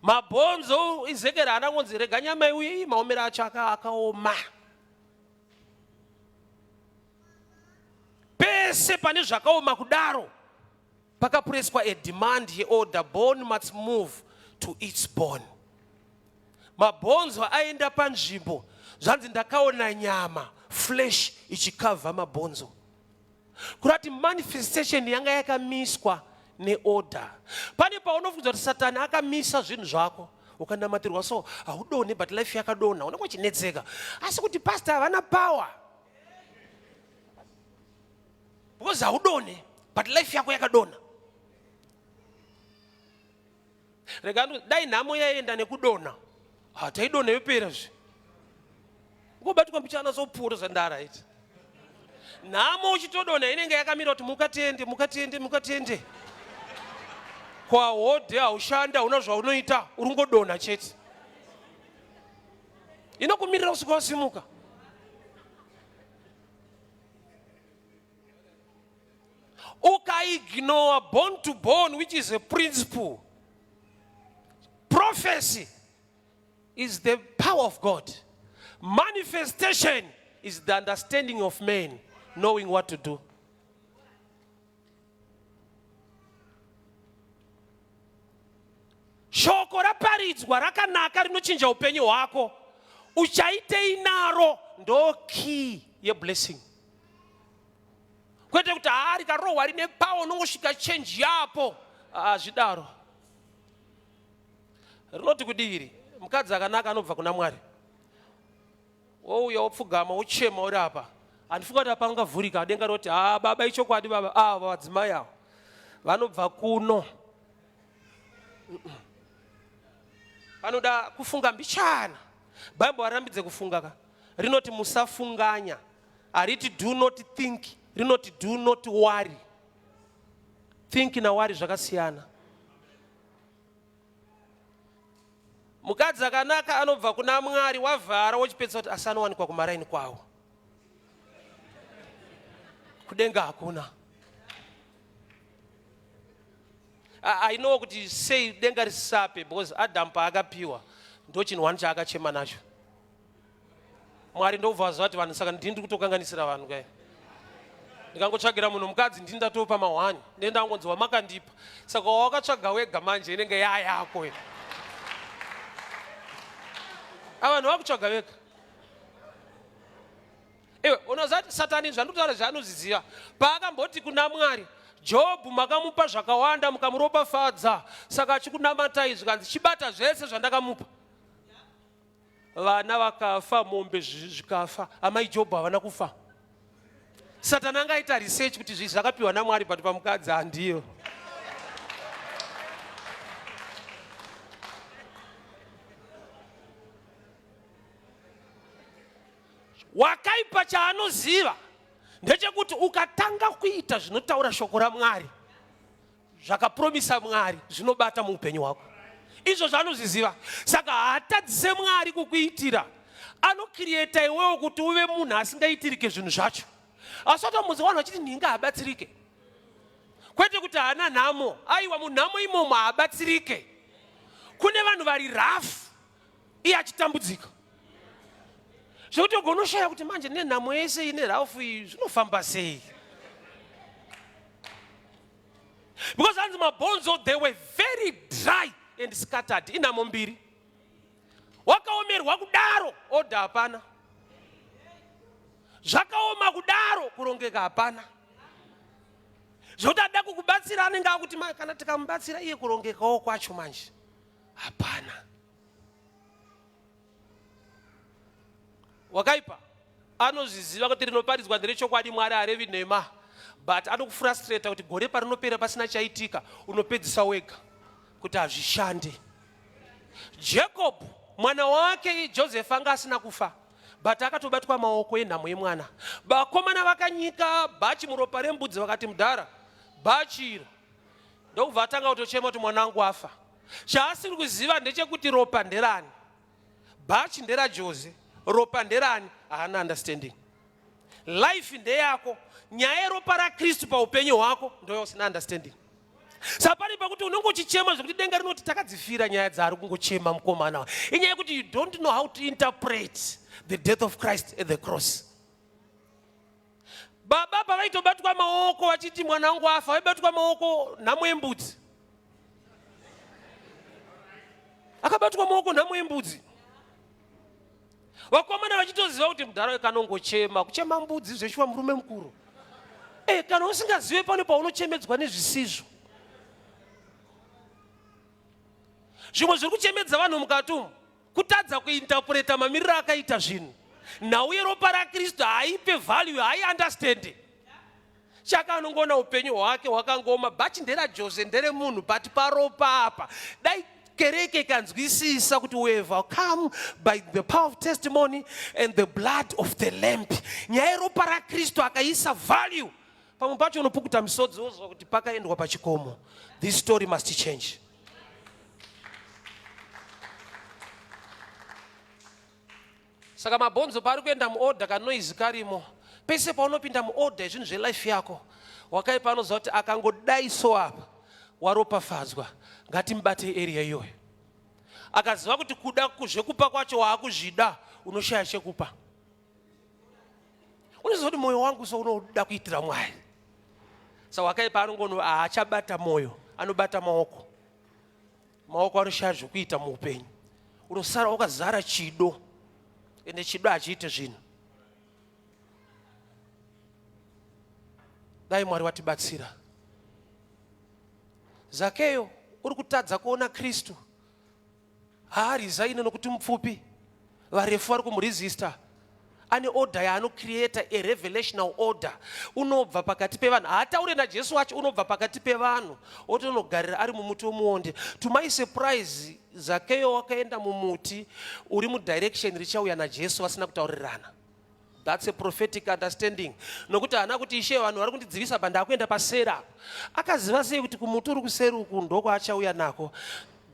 Mabhonzo Ezekiel haana kunzi rega nyama iuye, iyi maomero acho akaoma. Pese pane zvakaoma kudaro pakapureswa a demand yeorder, bone must move to its bone. Mabhonzo aenda panzvimbo, zvanzi ndakaona nyama, flesh ichikavha mabhonzo. Kurati manifestation yanga yakamiswa neorder. Pane paunofunga kuti Satani akamisa zvinhu zvako, ukanamatirwa so haudonhe but life yakadonha, unenge uchinetseka. Asi kuti pastor havana power because haudonhe but life yako yakadonha. Rega dai nhamo yaenda nekudonha, taidonha yopera zve. Ngobatwa mbichana sopfuura zvandara iti. Nhamo uchitodonha inenge yakamira kuti mukatende, mukatende, mukatende. Kwahodhe haushanda, hauna zvaunoita, uri ngodonha chete. Inokumirira kusvika wasimuka. Ukaignore bone to bone, which is a principle. Prophecy is the power of God. Manifestation is the understanding of man knowing what to do. Shoko raparidzwa rakanaka rinochinja upenyu hwako. Uchaitei naro ndo key yeblessing. Kwete kuti haa rikarohwa rine power unongosvika change yapo. Hazvidaro. Rinoti kudii iri? Mukadzi akanaka anobva kuna Mwari. Wouya wopfugama wochema uri apa. Handifunga kuti apa angavhurika denga roti haa baba ichokwadi baba ava vadzimai ava vanobva kuno. Panoda kufunga mbichana. Bible harambidze kufunga ka. Rinoti musafunganya. Hariti do not think, rinoti do not worry. Think na worry zvakasiyana. Mukadzi akanaka anobva kuna Mwari wavhara wochipedzisa kuti asi anowanikwa kumaraini kwawo. Kudenga hakuna. I know kuti sei denga risape because Adam paakapiwa ndochinhu one chaakachema nacho. Mwari ndobva aziva kuti vanhu saka ndini ndiri kutokanganisira vanhu kai. Ndikangotsvagira munhu mukadzi ndini ndatopa mahwani ndee ndangonzi wamakandipa saka wawakatsvaga wega manje inenge yayako avanhu vakutsvaga vega. Iwe unoziva kuti Satani zvandikutaura zvaanozviziva. Paakamboti kuna Mwari, Jobhu makamupa zvakawanda mukamuropafadza, saka achikunamatai zvikanzi chibata zvese zvandakamupa. Vana vakafa, mombe zvikafa, amai Jobhu havana kufa. Satani anga aita research kuti zvi zvakapiwa naMwari but pamukadzi handiyo. Wakaipa chaanoziva ndechekuti ukatanga kuita zvinotaura shoko raMwari, zvakapromisa Mwari zvinobata muupenyu hwako. Izvo zvaanozviziva. Saka haatadzise Mwari kukuitira. Anokiriyeta iwewo kuti uve munhu asingaitirike zvinhu zvacho. Asi watombonzwa vanhu vachiti nhinga haabatsirike. Kwete kuti haana nhamo. Aiwa, munhamo imomo haabatsirike. Kune vanhu vari rafu iye achitambudzika zvekuti ugonoshaya kuti manje nenhamo yese ine rafu iyi zvinofamba sei because hanzi mabhonzo they were very dry and scattered inhamo mbiri wakaomerwa kudaro oda hapana zvakaoma kudaro kurongeka hapana zvekuti ada kukubatsira anenge akuti kana tikamubatsira iye kurongekawo kwacho manje hapana wakaipa anozviziva kuti rinoparidzwa nderechokwadi mwari harevi nhema but anokufrustrata kuti gore parinopera pasina chaitika unopedzisa wega kuti hazvishande jacob mwana wake joseph anga asina kufa but akatobatwa maoko enhamo yemwana vakomana vakanyika bhachi muropa rembudzi vakati mudhara bhachi iro ndokubva atanga kutochema kuti mwana wangu afa chaasiri kuziva ndechekuti ropa nderani bhachi nderajoze ropa nderani haana understanding life ndeyako nyaya yeropa rakristu paupenyu hwako ndoya usina understanding saka pane pakuti unenge uchichema zvekuti denga rinoti takadzifira nyaya dzaari kungochema mukomana inyaya yekuti you don't know how to interpret the death of christ at the cross Baba pavaitobatwa maoko vachiti mwana wangu afa, vaibatwa maoko nhamo yembudzi. Akabatwa maoko nhamo yembudzi. Vakomana vachitoziva kuti mudhara kanongochema, kuchema mbudzi zveshuwa murume mukuru. Eh, kana usingazive pane paunochemedzwa nezvisizvo. Zvimwe zviri kuchemedza vanhu mukati umu Kutadza kuinterpreta mamiriro akaita zvinhu. Nhau yeropa raKristu haipe value, haiunderstand. Chaka anongoona upenyu hwake hwakangooma, bhachi nderaJose nderemunhu, but paropa apa dai kereke ikanzwisisa kuti we have come by the power of testimony and the blood of the lamp. Nyaya yeropa raKristu akaisa value. Pamwe pacho unopukuta misodzi wozwa kuti pakaendwa pachikomo. This story must change. Saka mabhonzo paari kuenda muorder kanoizi karimo pese paunopinda muorder yezvinhu zvelife yako wakaipa anoziva kuti akangodai so apa waropafadzwa ngatimubate area iyoyo akaziva kuti kuda zvekupa kwacho waakuzvida unoshaya chekupa unoziva kuti mwoyo wangu so unoda kuitira mwari saka wakaipa anongono haachabata mwoyo anobata maoko maoko anoshaya zvekuita muupenyu unosara wakazara chido ende chido hachiite zvinhu dai mwari watibatsira zakeyo uri kutadza kuona kristu. Haarizaine nokuti mupfupi, varefu vari kumuresista. Ane order yaanocreata, a revelational order. Unobva pakati pevanhu, haataure naJesu wacho, unobva pakati pevanhu otonogarira ari mumuti wemuonde. To my surprise, Zakeyo wakaenda mumuti uri mudirection richauya naJesu vasina kutaurirana. That's a prophetic understanding. Nokuti haana kuti ishe vanhu vari kundidzivisa pa ndakuenda paseri apa. Akaziva sei kuti kumuti uri kuseri uku ndokwaachauya nako?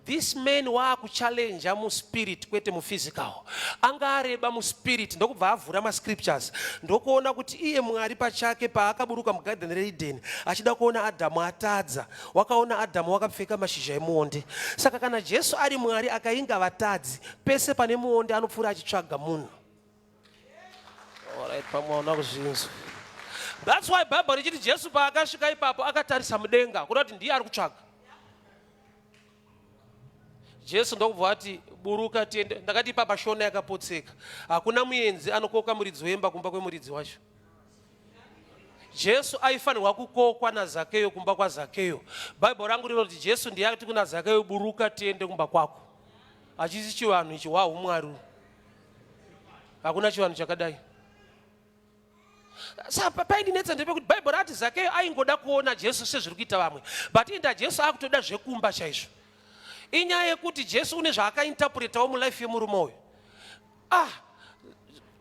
This man waakuchallenja muspirit kwete muphysical. Anga areba muspirit ndokubva avhura mascriptures ndokuona kuti iye Mwari pachake paakaburuka mugarden reEden achida kuona Adhamu atadza, wakaona Adhamu wakapfeka mashizha emuonde. Saka kana Jesu ari Mwari akainga vatadzi, pese pane muonde anopfuura achitsvaga munhu. Alright, pamwe hauna kuzvinzwa. That's why Bible richiti Jesu paakasvika ipapo akatarisa mudenga kuda kuti ndiye ari kutsvaga. Jesu ndokubva ati buruka tiende. Ndakati ipapa shona yakapotseka. Hakuna muenzi anokoka muridzi wemba kumba kwemuridzi wacho. Jesu aifanirwa kukokwa naZakeyo kumba kwaZakeyo. Bible rangu rinoti Jesu ndiye akati kuna Zakeyo buruka tiende kumba kwako. Hachisi chivanhu ichi hwahumwari. Hakuna chivanhu chakadai. Saka paindinetsa ndepekuti Bible rati Zakeyo aingoda kuona Jesu sezviri kuita vamwe. But inda Jesu akutoda zvekumba chaizvo. Inyaya yekuti Jesu une zvaakainterpretawo mulife yemurume uyu. Ah,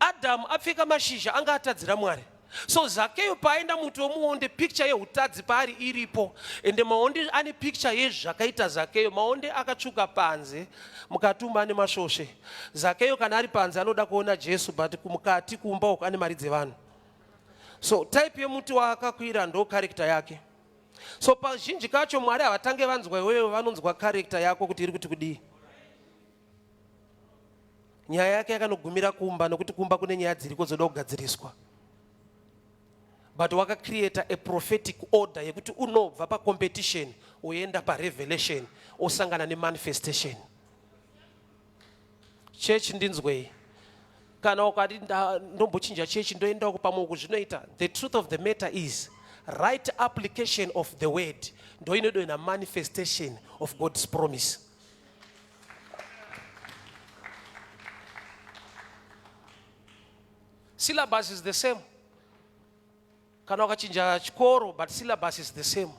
Adamu apfeka mashizha anga atadzira Mwari. So Zakeyo paaenda muti wemuonde picture yehutadzi paari iripo ende maonde ane picture yezvakaita Zakeyo. Maonde akatsvuka panze mukati umu ane masvosve. Zakeyo kana ari panze anoda kuona Jesu but mukati kumba uku ane mari dzevanhu. So type yemuti waakakwira ndo character yake. So pazhinji kacho Mwari havatange vanzwa iwewe, vanonzwa character yako kuti iri kuti kudii. Nyaya yake yakanogumira kumba nokuti kumba kune nyaya dziriko dzoda kugadziriswa. But wakacreata a prophetic order yekuti unobva pacompetition woenda parevelation osangana nemanifestation. Church ndinzwei. Kana ukati ndombochinja chechi ndoenda uko pamwe uku zvinoita. The truth of the matter is right application of the word ndoinodoina manifestation of God's promise. Syllabus is the same. Kana ukachinja chikoro but syllabus is the same.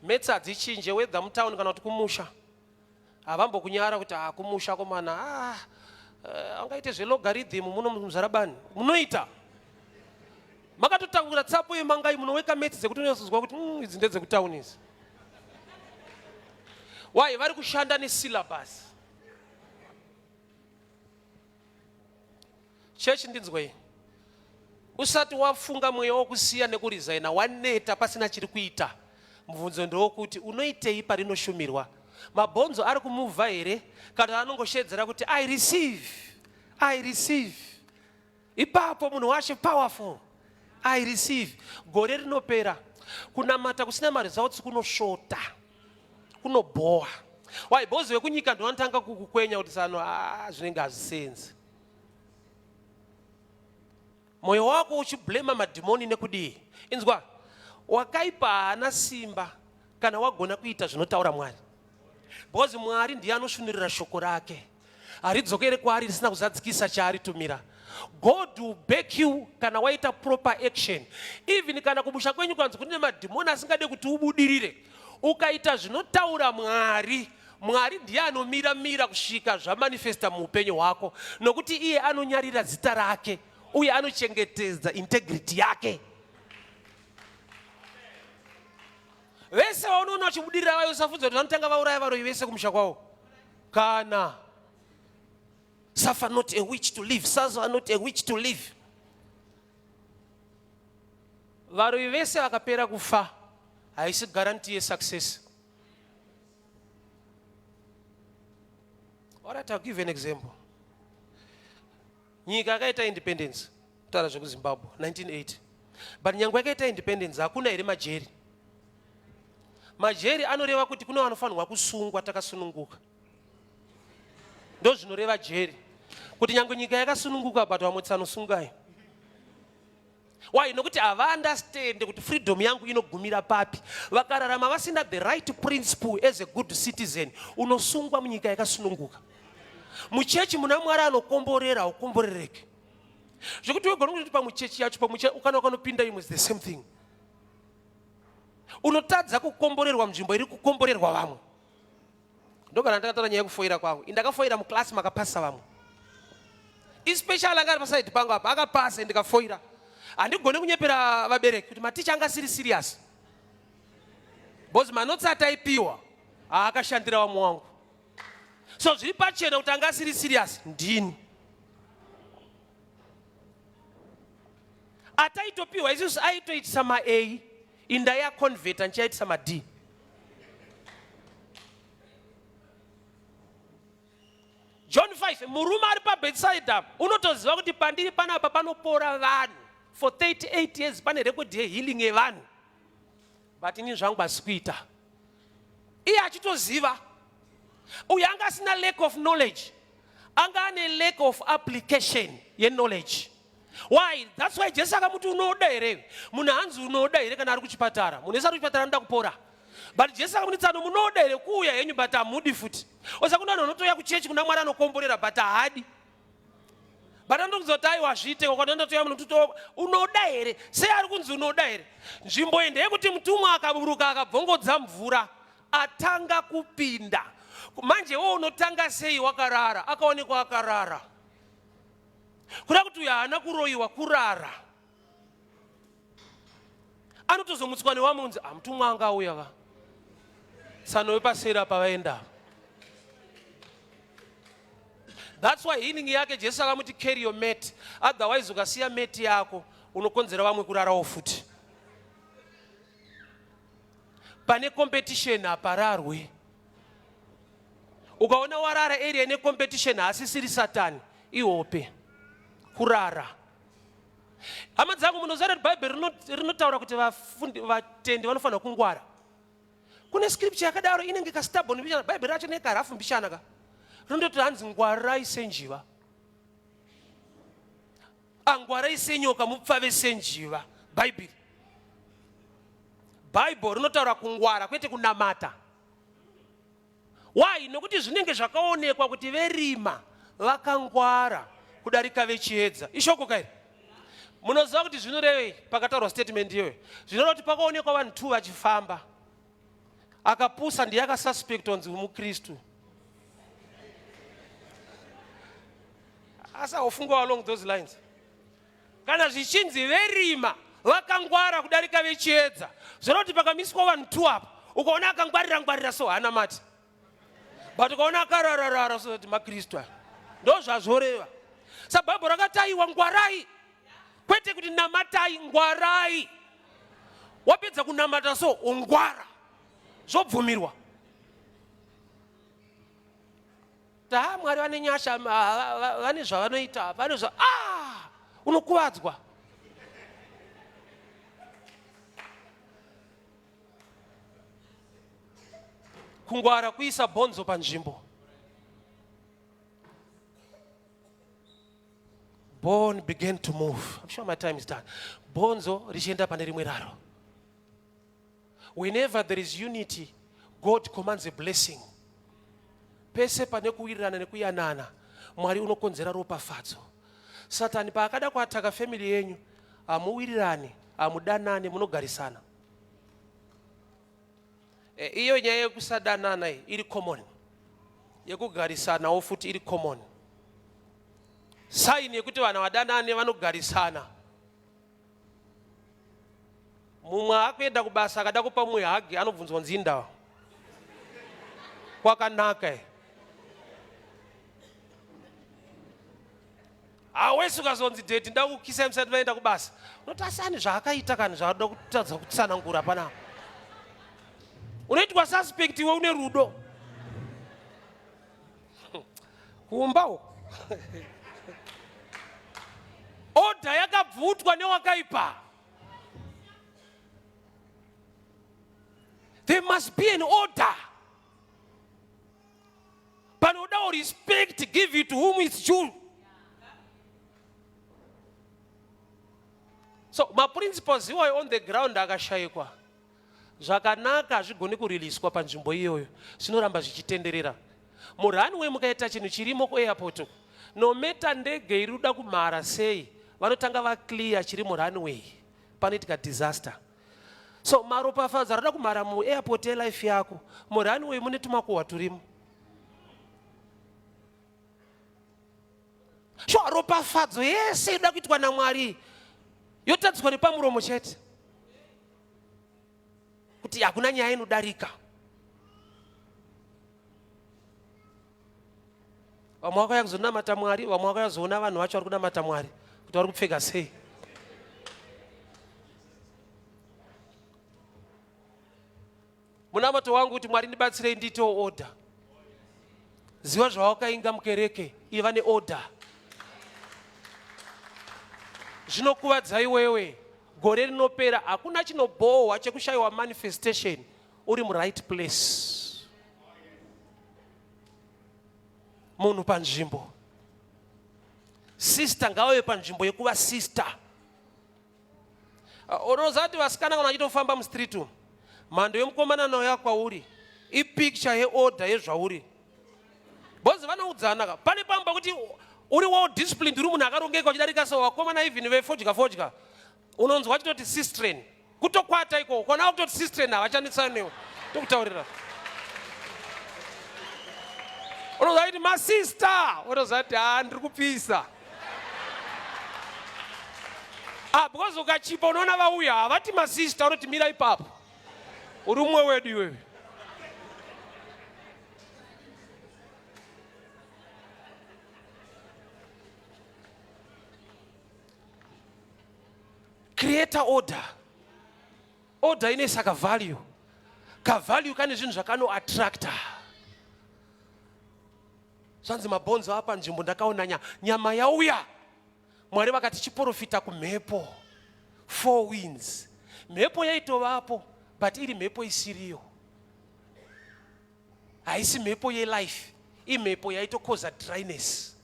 Maths hadzichinje whether mutown kana kuti kumusha. Havambokunyara kuti ah kumusha komana ah eh, angaite zvelogarithm muno muzarabani. Munoita. Makatotakura tsapo yemangai munoweka maths dzekuti unyatsonzwa kuti mm, idzi ndedzekutown idzi. Why vari kushanda nesyllabus. Church ndinzwei. Usati wafunga mweya wokusiya nekuresigna waneta pasina chiri kuita. Mubvunzo ndewokuti unoitei parinoshumirwa? Mabhonzo ari kumuvha here kana anongoshedzera kuti I receive, I receive. Ipapo munhu washe powerful. I receive. Gore rinopera. Kunamata kusina maresults kunosvota. Kunobhowa. Why? Because vekunyika ndovanotanga kukukwenya kuti sano ah, zvinenge hazvisenzi. Moyo wako uchiblema madhimoni nekudii? Inzwa, wakaipa haana simba kana wagona kuita zvinotaura Mwari. Because Mwari ndiye anosvinurira shoko rake. Haridzokere kwaari risina kuzadzikisa chaaritumira. God will back you kana waita proper action. Even kana kumusha kwenyu kwanzi kune madhimoni asingade kuti ubudirire. Ukaita zvinotaura Mwari, Mwari ndiye anomira mira kusvika zvamanifesta muupenyu hwako nokuti iye anonyarira zita rake uye anochengetedza integrity yake. Vese vaunoona vachibudirira vayo usafunza kuti vanotanga vauraya varoyi vese kumusha kwavo. Kana suffer not a witch to live, suffer not a witch to live. Varoyi vese vakapera kufa haisi guarantee yesuccess. All right, I'll give you an example. Nyika yakaita independence, kutaura zvekuZimbabwe, 1980. But nyangwe yakaita independence, hakuna here majeri? Majeri anoreva kuti kune vanofanirwa kusungwa takasununguka. Ndozvinoreva jeri. Kuti nyangwe nyika yakasununguka but vamwe tsanosungai. Why? Nokuti havaunderstand kuti freedom yangu inogumira papi. Vakararama vasina the right principle as a good citizen, unosungwa munyika yakasununguka. Muchechi muna Mwari anokomborera, haukomborereki. Zvekuti wegona kuti pamuchechi yacho, pamuchechi ukana ukanopinda imwe is the same thing. Unotadza kukomborerwa munzvimbo iri kukomborerwa vamwe. Ndogara ndakataura nyaya yekufoira kwangu. Indakafoira muclass makapasa vamwe. Especially anga ari paside pangu apa akapasa ndikafoira. Handigone kunyepera vabereki kuti maticha anga asiri serious. Because manotsi ataipiwa haakashandira vamwe wangu. So zviri pachena kuti anga asiri serious ndini. Ataitopiwa isusu aitoitisa ma A, indaiaconverta ndichiaitisa ma D. John 5 murume ari paBethsaida unotoziva kuti pandiri panapa panopora vanhu for 38 years pane record yehealing yevanhu but ini zvangu asi kuita iye achitoziva uyu anga asina lack of knowledge anga ane lack of application yeknowledge why that's why jesu akamuti unoda here munhu hanzi unoda here kana ari kuchipatara munhu wese ari kuchipatara anoda kupora but jesu akamuti tsano munoda here kuuya henyu but hamudi futi osa kuna vanhu vanotouya kuchechi kuna mwari anokomborera but haadi but anotokunzi kuti aiwa zviite kwakwana ndotouya munhu tuto unoda here sei ari kunzi unoda here nzvimbo iyi ndeyekuti mutumwa akaburuka akabvongodza mvura atanga kupinda manje wo unotanga sei wakarara akaonekwa akarara kuda kuti uyo haana kuroyiwa kurara anotozomutswa newamwe unzi amutumwa ah, anga auya ka tsano wepaseri apa vaenda that's why healing yake jesu akamuti carry your mat otherwise ukasiya mat yako unokonzera vamwe kurarawo futi pane competition hapararwe ukaona warara area ine competition haasisiri satani ihope kurara hama dzangu munoziva kuti bhaibheri rinotaura kuti vatendi vanofanira kungwara kune scripture yakadaro inenge kastabon mbishana bhaibheri racho nekarafu mbishana ka rinototi hanzi ngwarai senjiva angwarai senyoka mupfave senjiva bhaibheri bhaibheri rinotaura kungwara kwete kunamata Why? Nokuti zvinenge zvakaonekwa kuti verima vakangwara kudarika vechiedza. Ishoko kairi. Munoziva kuti zvinorevei pakataurwa statement iyoyo? Zvinoreva kuti pakaonekwa vanhu two vachifamba. Akapusa ndiye akasuspectwa kunzi muKristu. Asi haufungawo along those lines. Kana zvichinzi verima vakangwara kudarika vechiedza, zvoreva kuti pakamiswa vanhu two apa, ukaona akangwarira ngwarira so haana mati, but ukaona akarararara so kuti makristu aya, ndozvazvoreva. Sa Bhaibheri rakati aiwa ngwarai, kwete kuti namatai, ngwarai. Wapedza kunamata so ungwara, zvobvumirwa. Taa Mwari vane nyasha, vane zvavanoita, vane zva ah, unokuvadzwa. Kungwara kuisa bhonzo panzvimbo. Bone began to move. I'm sure my time is done. Bhonzo richienda pane rimwe raro. Whenever there is unity, God commands a blessing. Pese pane kuwirirana nekuyanana, Mwari unokonzera ropafadzo. Satani paakada kuataka family yenyu, hamuwirirani, hamudanani, munogarisana. E, iyo nyaya yekusadanana iyi iri common, yekugarisanawo futi iri common. Saini yekuti vanhu vadanane vanogarisana mumwe akuenda kubasa akada kupa mumwe hagi anobvunzwa nzi indawa kwakanaka e hawesi ukazonzi dedi nda kukisai musati vaenda kubasa unoti asi ane zvaakaita kani zvaada kutadza kutsanangura panapa unoitwa suspect iwe une rudo kumba uko odha yakabvutwa newakaipa there must be an order panodawo respect give it to whom it's due so maprinciples iwayo on the ground akashayikwa Zvakanaka hazvigoni kuriliswa panzvimbo iyoyo, zvinoramba zvichitenderera. Murunway mukaita chinhu chirimo kuairport uku, no matter ndege iri kuda kumhara sei, vanotanga vaclear chiri murunway. Panoitika disaster. So maropafadzo arikuda kumhara muairport yelife yako, murunway mune tumakuhwa turimo. Sure, ropafadzo yese inoda kuitwa naMwari yotadziswa nepamuromo chete, kuti hakuna nyaya inodarika. Vamwe vakauya kuzonamata Mwari, vamwe vakauya kuzoona vanhu vacho vari kunamata Mwari kuti vari kupfeka sei. Munamato wangu kuti Mwari ndibatsirei ndiitewo order. Ziva zvawakainga mukereke, iva neorder. Zvinokuvadza iwewe, gore rinopera hakuna chinobhohwa chekushayiwa manifestation uri muright place. Munhu panzvimbo, sister ngavave panzvimbo yekuva sister. Unoziva kuti vasikana kana vachitofamba mustreet umu, mhando yemukomana nauya kwauri ipicture yeorder yezvauri, because vanoudzana ka pane pamwe pakuti uri well disciplined, uri munhu akarongeka uchidarika. So vakomana even vefodya fodya unonzwa vachitoti sistren, kutokwata ikoko kona kutoti sistren, havachandisana newe. Tokutaurira unonzwa kuti masista, unoziva kuti ha ndiri kupisa. Ah, because ukachipa unoona vauya havati masista, unoti mira ipapo, uri umwe wedu iwewe. Create order. Order inoisa kavalue, kavalue kane zvinhu zvakanoattracta. Zvanzi mabhonzo apa nzvimbo, ndakaona nyama yauya. Mwari vakati chiprofita kumhepo, four winds. Mhepo yaitovapo, but iri mhepo isiriyo, haisi mhepo yelife, imhepo yaitokoza dryness.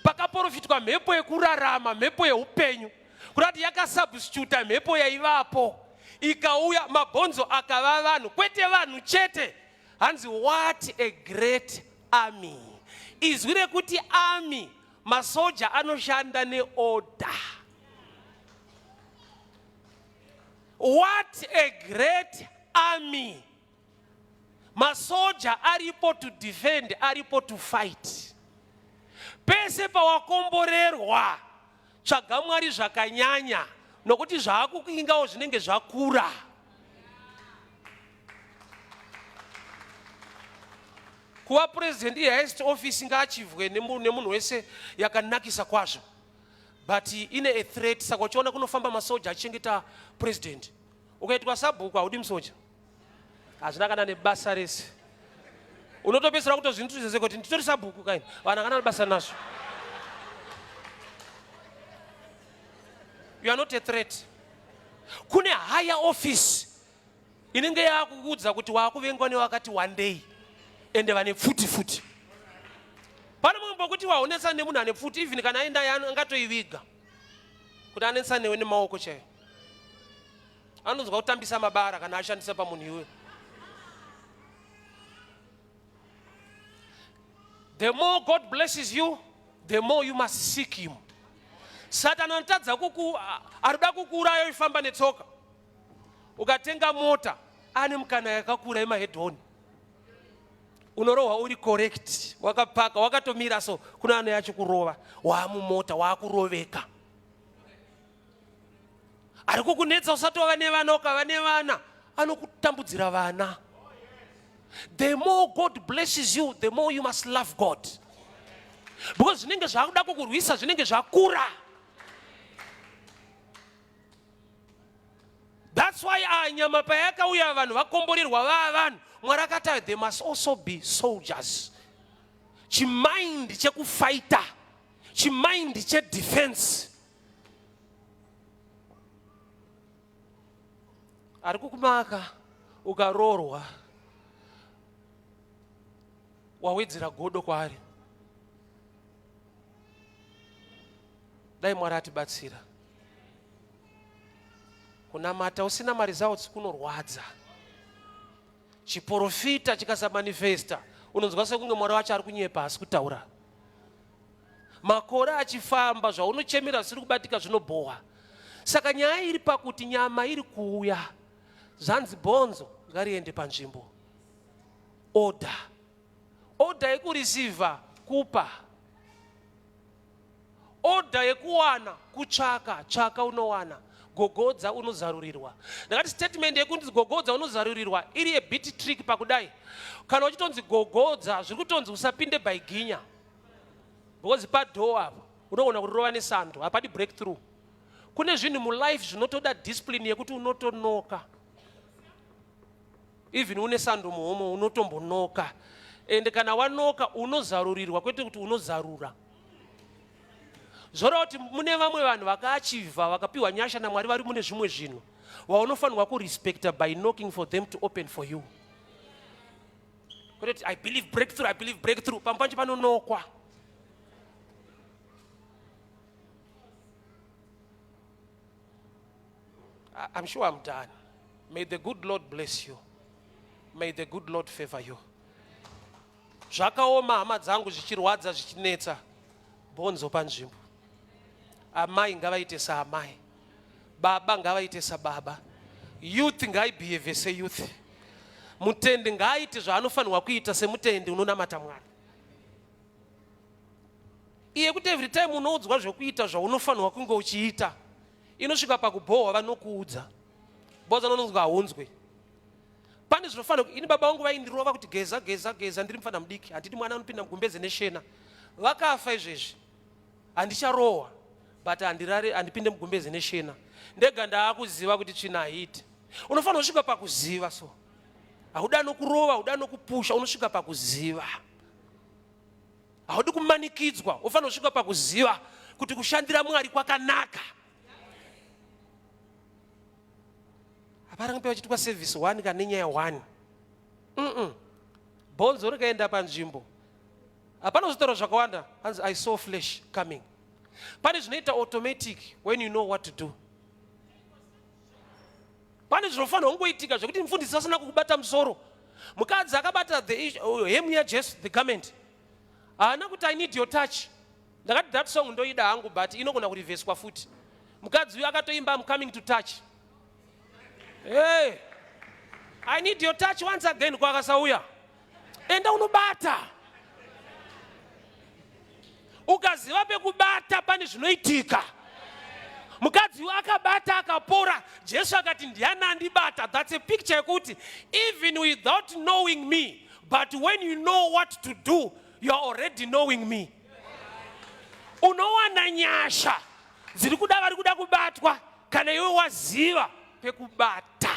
Pakaprofitwa mhepo yekurarama, mhepo yeupenyu, kurati yakasubstituta mhepo yaivapo, ikauya, mabhonzo akava vanhu. Kwete vanhu chete, hanzi what a great army. Izwi rekuti army, masoja anoshanda neorder. What a great army. Masoja aripo to defend, aripo to fight. Pese pawakomborerwa, tsvaga Mwari zvakanyanya, nokuti zvaakukuingawo zvinenge zvakura. Kuva president ihighest office, ngaachivwe nemunhu wese, yakanakisa kwazvo, but ine a threat. Saka uchiona kunofamba masoja achichengeta president, ukaitwa sabhuku haudi musoja, hazvina kana nebasa rese. Unotopedzisira kutozvintuze kuti nditori sabhuku kaini, vanhu hakana basa nazvo. You are not a threat. Kune higher office inenge yakukuudza kuti waakuvengwa nevakati one day, ende vane pfuti futi. Pane mumwe pokuti waonesa nemunhu ane pfuti, even kana aenda angatoiviga kuti anetsa newe nemaoko chaiyo. Anonzwa kutambisa mabara kana ashandisa pamunhu iweyo. The more God blesses you, the more you must seek him. Satani anotadza kuku arikuda kukuuraya uifamba netsoka. Ukatenga mota, ane mukana yakakura yemahedhoni. Unorohwa uri correct, wakapaka, wakatomira, so kuna ano yachikurova waamumota, waakuroveka. Ari kukunetsa usati wava nevana, ukava nevana anokutambudzira vana. The more God blesses you, the more you must love God, because zvinenge zvakuda kukurwisa zvinenge zvakura. That's why nyama payakauya, vanhu vakomborerwa vaa vanhu, Mwari akati they must also be soldiers. Chimind chekufighta, chimind chedefense. Ari kukumaka ukaroorwa, wawedzera godo kwaari. Dai Mwari atibatsira. Kunamata usina maresults kunorwadza. Chiprofita chikasamanifesta, Unonzwa sekunge Mwari wacho ari kunyepa asi kutaura. Makore achifamba zvaunochemera zvisiri kubatika zvinobhohwa. Saka nyaya iri pakuti nyama iri kuuya. Zvanzi bhonzo ngariende panzvimbo. Order. Order yekureceiver kupa. Order yekuwana kutsvaka, tsvaka unowana, gogodza unozarurirwa. Ndakati statement yekunzi gogodza unozarurirwa iri a bit trick pakudai. Kana uchitonzi gogodza zviri kutonzi usapinde by ginya. Because padoor apa unogona kurirova nesando, hapadi breakthrough. Kune zvinhu mulife zvinotoda discipline yekuti unotonoka. Even une sando muhomo unotombonoka. And kana wanoka unozarurirwa kwete kuti unozarura. Zvoreva kuti mune vamwe vanhu vakaachivha vakapiwa nyasha naMwari vari mune zvimwe zvinhu vaunofanirwa kurespecta by knocking for them to open for you. Kwete kuti I believe breakthrough, I believe breakthrough. Pamwe pacho panonokwa. I'm sure I'm done. May the good Lord bless you. May the good Lord favor you. Zvakaoma hama dzangu zvichirwadza zvichinetsa. Bhonzo panzvimbo. Amai ngavaite saamai. Baba ngavaite sababa. Youth ngaibehave seyouth. Mutendi ngaaite zvaanofanirwa kuita semutendi unonamata Mwari. Iye kuti every time unoudzwa zvekuita zvaunofanirwa kunge uchiita inosvika pakubhohwa vanokuudza boza unonzwa haunzwe pane zvinofanira ini baba vangu vaindirova kuti geza geza geza ndiri mufana mudiki handidi mwana anopinda mugumbeze neshena vakafa izvezvi handicharohwa but handirare handipinde mugumbeze neshena ndega ndaakuziva kuti tsvina haiti unofanira kusvika pakuziva so hauda nokurova hauda nokupusha unosvika pakuziva haudi kumanikidzwa ufanira kusvika pakuziva kuti kushandira mwari kwakanaka haparange pachitwa service one kana nenyaya one mm -mm. bhonzo rikaenda panzvimbo hapana zvitaura zvakawanda hanzi i saw flesh coming pane zvinoita automatic when you know what to do pane zvinofanira kungoitika zvekuti mufundisi vasina kukubata musoro mukadzi akabata the uh, hemu yajesu the garment haana kuti i need your touch ndakati that song ndoida hangu but inogona kurivheswa futi mukadzi uyu akatoimba am coming to touch hey, i need your touch once again kwakasauya enda unobata ukaziva pekubata pane zvinoitika mukadzi uyu akabata akapora jesu akati ndiani andibata thats a picture yekuti even without knowing me but when you know what to do you are already knowing me unowana nyasha dziri kuda vari kuda kubatwa kana iwe waziva pekubata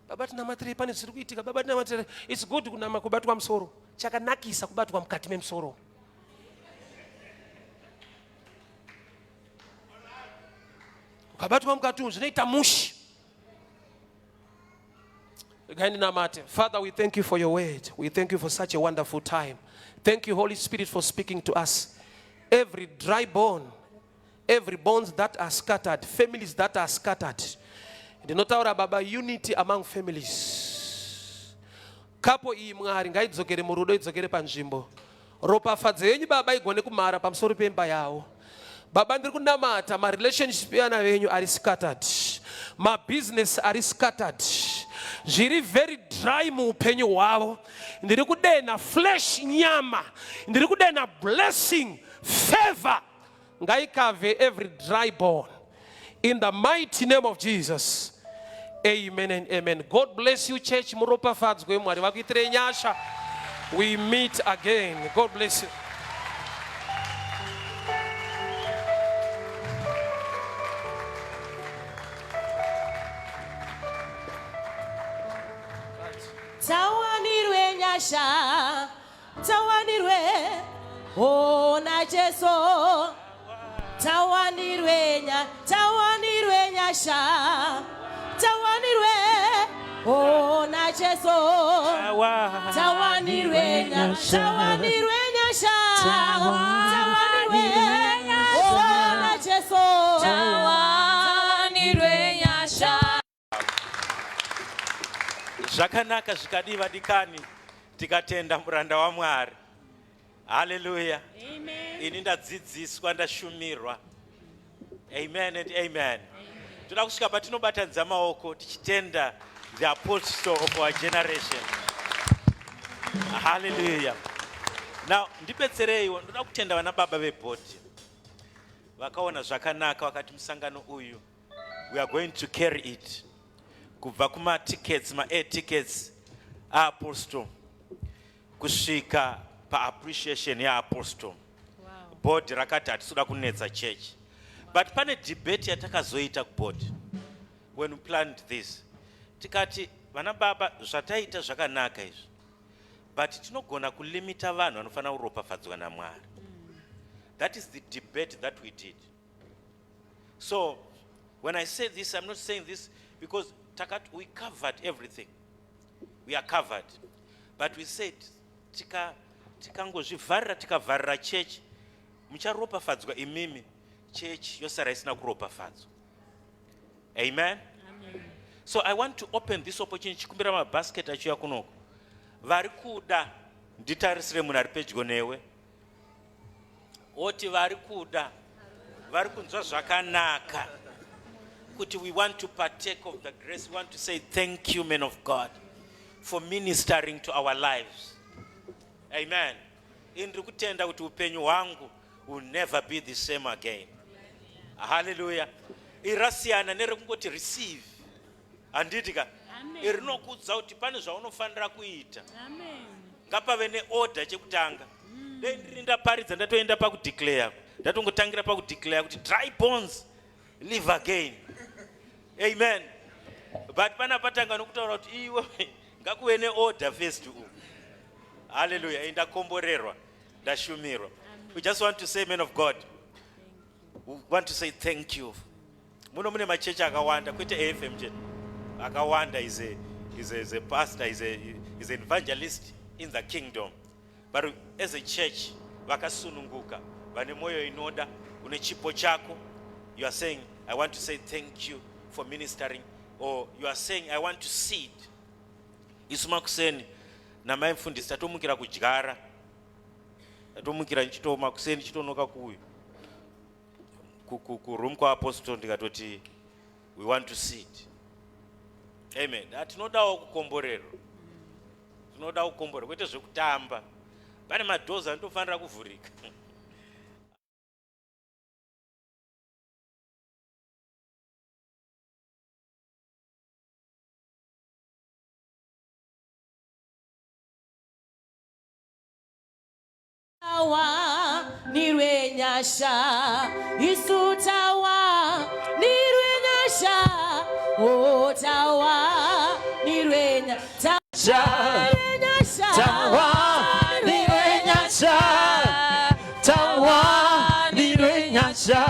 baba tinamatirei pane zviri kuitika baba tinamatirei its good kunama kubatwa musoro chakanakisa kubatwa mukati memusoro ukabatwa mukati umu zvinoita mushi regai ndinamate father we thank you for your word we thank you for such a wonderful time thank you holy spirit for speaking to us every dry bone every bones that are scattered families that are scattered ndinotaura baba unity among families kapo iyi mwari ngaidzokere murudo idzokere panzvimbo ropafadzo yenyu baba igone kumhara pamusoro pemba yavo baba ndiri kunamata marelationship evana venyu ari scattered mabusiness ari scattered zviri very dry muupenyu hwavo ndiri kudenha flesh nyama ndiri kudenha blessing favor ngaikave every dry bone in the mighty name of jesus amen and amen god bless you church muropafadzwe mwari vakuitirei nyasha we meet again god bless you Tawanirwe nyasha tawanirwe ona Jesu tawanirwe nya tawanirwe nyasha tawanirwe ona Jesu tawanirwe nya tawanirwe nyasha tawanirwe ona Jesu tawanirwe nyasha. Zvakanaka zvikadii vadikani, tikatenda muranda waMwari. Haleluya. Ini ndadzidziswa, ndashumirwa. Amen and amen. Toda kusvika patinobatanidza maoko tichitenda the apostle of our generation. Haleluya. Now ndibetsereiwo, ndoda kutenda vana baba vebhodhi vakaona zvakanaka, vakati musangano uyu we are going to carry it kubva kumatickets, maair tickets aapostle kusvika paappreciation yeapostle. Wow. Board rakati hatisi kuda kunetsa church, but pane debate yatakazoita kuboard when we planned this, tikati vana baba, zvataita zvakanaka izvi, but tinogona kulimita vanhu vanofanira kuropafadzwa naMwari. That is the debate that we did. So when I say this, I'm not saying this because takati we covered everything, we are covered, but we said tikangozvivharira, tikavharira church, mucharopafadzwa imimi, church yosara isina kuropafadzwa. Amen. So I want to open this opportunity, chikumbira mabasket achiuya kunoko. Vari kuda, nditarisire munhu ari pedyo newe, oti vari kuda, vari kunzwa zvakanaka kuti we want to partake of the grace. We want to say thank you, men of God, for ministering to our lives. Amen. Ini ndiri kutenda kuti upenyu hwangu will never be the same again. Haleluya. Iri rasiyana nerekungoti receive, handiti ka? Iri rinokudza kuti pane zvaunofanira kuita, ngapave neorder. Chekutanga, dei ndiri ndaparidza, ndatoenda pakudeclare, ndatongotangira pakudeclare kuti dry bones live again. Amen. But pana patanga nokutaura kuti iwe ngakuve neorder first u. Haleluya. Ndakomborerwa, ndashumirwa. We just want to say, men of God, we want to say thank you. Muno mune machechi akawanda, kwete AFM chete, akawanda. Is a pastor, is an evangelist in the kingdom, but as a church vakasununguka, vane mwoyo inoda. Une chipo chako, you are saying, "I want to say thank you for ministering," or you are saying, "I want to seed." Isu makuseni namai mufundisi tatomukira kudyara, tatomukira nichitoma kuseni, chitonoka kuuyu kuroom kwaapostol, ndikatoti we want to seed. Amen. Tinodawo kukomborerwa, tinoda kukomborerwa, kwete zvekutamba. Pane madoors anotofanira kuvhurika. Tawanirwe nyasha, isu tawanirwe nyasha, o tawanirwe nyasha. Tawanirwe nyasha, tawanirwe nyasha.